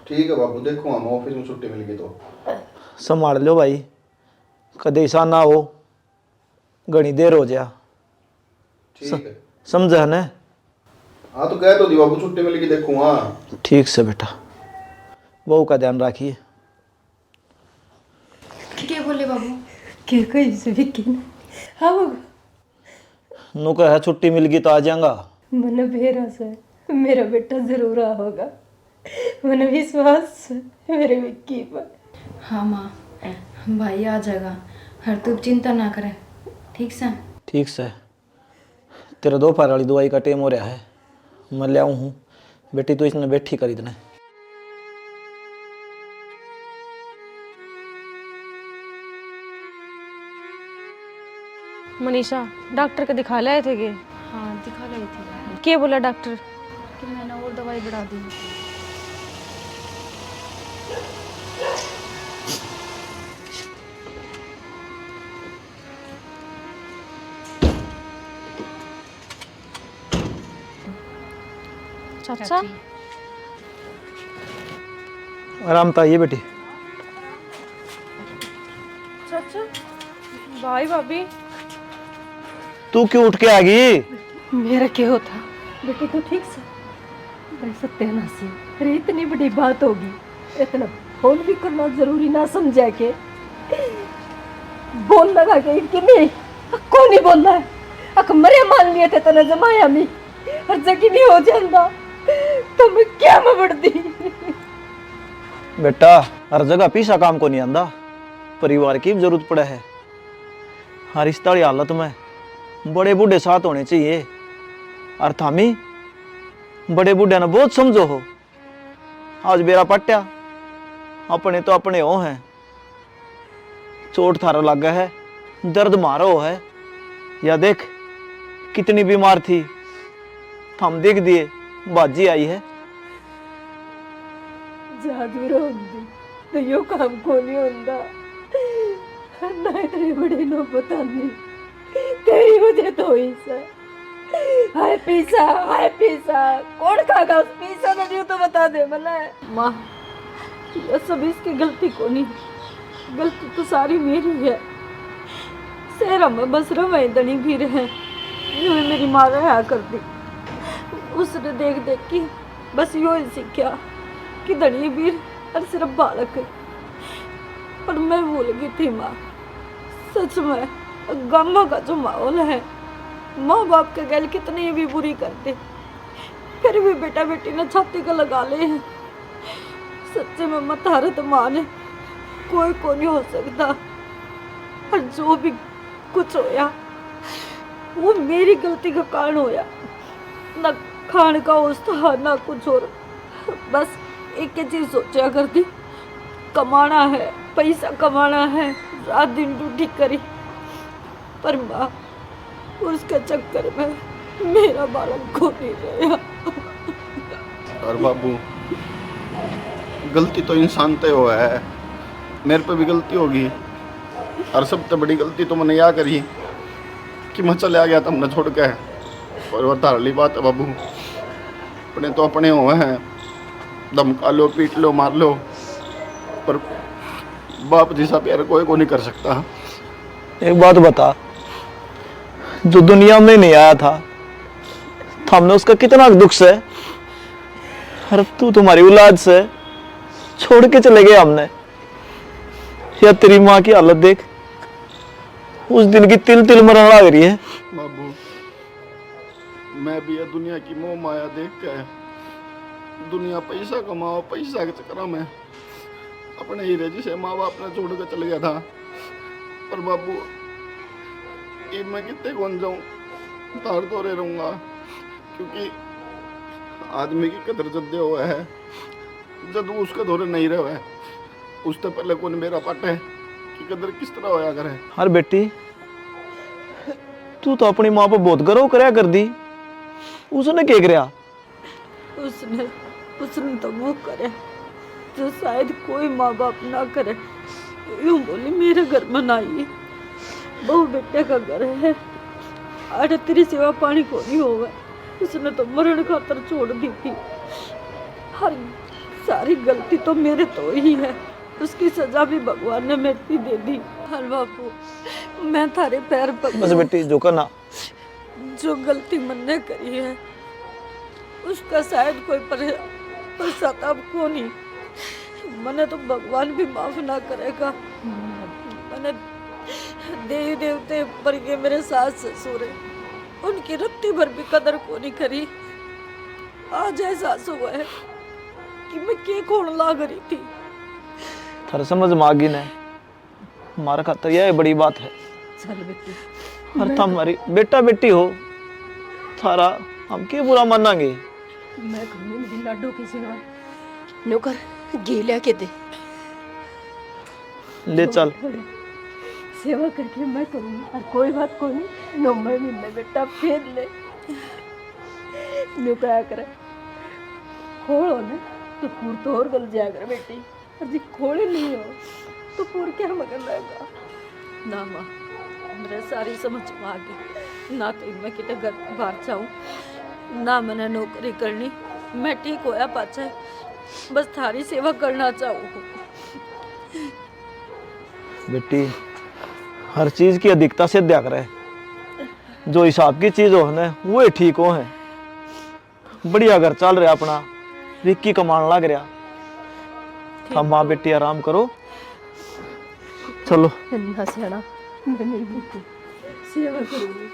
ठीक है बाबू, देखूंगा मैं, ऑफिस में छुट्टी मिल गई तो। संभाल लो भाई, कदे ऐसा ना हो, घणी देर हो जा। ठीक स-, है। समझा ने? हाँ, तो कह तो दी बाबू, छुट्टी मिल गई, देखूंगा। ठीक से बेटा, बहू का ध्यान रखिए। के बोले बाबू? के कही से विक्की ने? हाँ बाबू। नू कहे, छुट्टी मिल गई तो आ जाऊंगा। मने बेरा से मेरा बेटा जरूर आओगा। मने विश्वास से मेरे विक्की पर। हाँ माँ, भाई आ जाएगा। हर तू चिंता ना करे, ठीक से? ठीक से। तेरे दोपहर वाली दवाई का टेम हो रहा है, मैं ले आऊँ हूँ। बेटी, तू इसने बैठी कर इतने। मनीषा, डॉक्टर के दिखा लाए थे के? हाँ, दिखा लाए थे। के बोला डॉक्टर? कि मैंने और दवाई बढ़ा दी। चाचा? चाची। आराम तो आइए बेटी। चाचा, भाई भाभी। तू क्यों उठ के आ गई? मेरा क्या होता? बेटी, तू ठीक से? भाई सत्यानाशी, अरे इतनी बड़ी बात होगी, इतना फोन भी करना जरूरी ना समझा के बोल लगा के कि नहीं, को नहीं बोलना है। अक मरे मान लिए थे तने जमाया मी, और जगी नहीं हो जांदा तो मैं क्या में बढ़ती। बेटा, हर जगह पीसा काम को नहीं आंदा, परिवार की भी जरूरत पड़े है। हर इस ताली हालत में बड़े बूढ़े साथ होने चाहिए। और थामी बड़े बूढ़े ने बहुत समझो हो। आज बेरा पट्या, अपने तो अपने हो हैं। चोट थारा लागे है, दर्द मारो है। या देख, कितनी बीमार थी, थम देख दिए, बाजी आई है। जादू रोक दी, तो यो काम को नहीं होंदा। ना इतनी बड़ी नौबत आनी, तेरी वजह तो हुई सै। हाय पीसा, हाय पीसा, कौन खागा उस पीसा ने, न्यू तो बता दे मन्ने। माँ, ये सब इसकी गलती कोनी, गलती तो सारी मेरी है। शहर में बस रवे धनी भी रहे, न्यू मेरी माँ रहा करती। उसने देख देख के बस यो ही सीखा कि धनी बीर और सिर्फ बालक। पर मैं भूल गई थी माँ, सच में गामा का जो माहौल है, माँ बाप के गैल कितनी भी बुरी करते, फिर भी बेटा बेटी ने छाती का लगा ले। सच्चे में मैं थारे तो माँ ने कोई को नहीं हो सकता। और जो भी कुछ होया, वो मेरी गलती के कारण होया। ना खाण का होश था, ना कुछ और। बस एक ही चीज सोचा करती, कमाना है, पैसा कमाना है, रात दिन ड्यूटी करी। पर माँ, उसके चक्कर में मेरा बालक खो नहीं रहा। और बाबू, गलती तो इंसान ते हुआ है, मेरे पे भी गलती होगी। और सबसे बड़ी गलती तो मैंने या करी कि मैं चले आ गया था हमने छोड़ के। पर वो थारली बात है बाबू, अपने तो अपने हुए हैं, धमका लो, पीट लो, मार लो, पर बाप जैसा प्यार कोई को नहीं कर सकता। एक बात बता, जो दुनिया में नहीं आया था, तो हमने उसका कितना दुख से, अरे तू तुम्हारी औलाद से छोड़ के चले गए हमने। या तेरी माँ की हालत देख, उस दिन की तिल तिल मरण लग रही है। बाबू, मैं भी ये दुनिया की मोह माया देख के, दुनिया पैसा कमाओ, पैसा के चक्कर में अपने हीरे जिसे माँ बाप ने छोड़ के चल गया था। पर बाबू, इब मैं कितने कौन जाऊँ, तार तो रे रहूँगा, क्योंकि आदमी की कदर जद्दे हुआ है जद वो उसके धोरे नहीं रहे। उससे पहले कौन मेरा पाटे कि कदर किस तरह होया करे। अरे बेटी, तू तो अपनी माँ पर बहुत गर्व करया कर दी, उसने के करया? उसने उसने तो वो करे जो शायद कोई माँ बाप ना करे। यूं बोली, मेरे घर में ना आई, बहू बेटे का घर है, आड़े तेरी सेवा पानी को नहीं होवे। उसने तो मरण खातर छोड़ दी थी। हर सारी गलती तो मेरे तो ही है, उसकी सजा भी भगवान ने मेरे पे दे दी। हर बापू, मैं थारे पैर पकड़ूं। बस बेटी, झुका ना। जो गलती मन्ने करी है, उसका शायद कोई पर-, पश्चाताप को नहीं। मने तो भगवान भी माफ ना करेगा। मने देवी देवते पर के मेरे सास ससुर हैं, उनकी रत्ती भर भी कदर को नहीं करी। आज एहसास हुआ है कि मैं के कौन लाग रही थी। थारे समझ में आ गई ने, हमारे खातर यह बड़ी बात है। चल बेटी। और तुम हमारी बेटा बेटी हो, थारा हम के बुरा मानांगे। मैं करूंगी मेरी लाडो की सेवा। नौकर, घी लिया के दे। ले चल। सेवा करके मैं करूंगी। और कोई बात कोनी, नौवे महीने बेटा फेर ले। न्यू कहा करे, खोल हो ना तो पूर तो और गल जाया कर बेटी। और जी खोल ही नहीं हो तो पूर क्या मगन रहेगा? ना माँ, मेरे सारी समझ में आ गई। ना तो मैं किते घर बाहर जाऊं, ना मैंने नौकरी करनी। मैं ठीक होया पाछे बस थारी सेवा करना चाहूँ। बेटी, हर चीज की अधिकता से द्या करे। जो हिसाब की चीज हो ना, वो ही ठीक हो है। बढ़िया घर चल रहा अपना, विक्की कमान लग रहा। हम माँ बेटी आराम करो, चलो। ना सियाना, मैं मेरी बेटी सेवा करूंगी।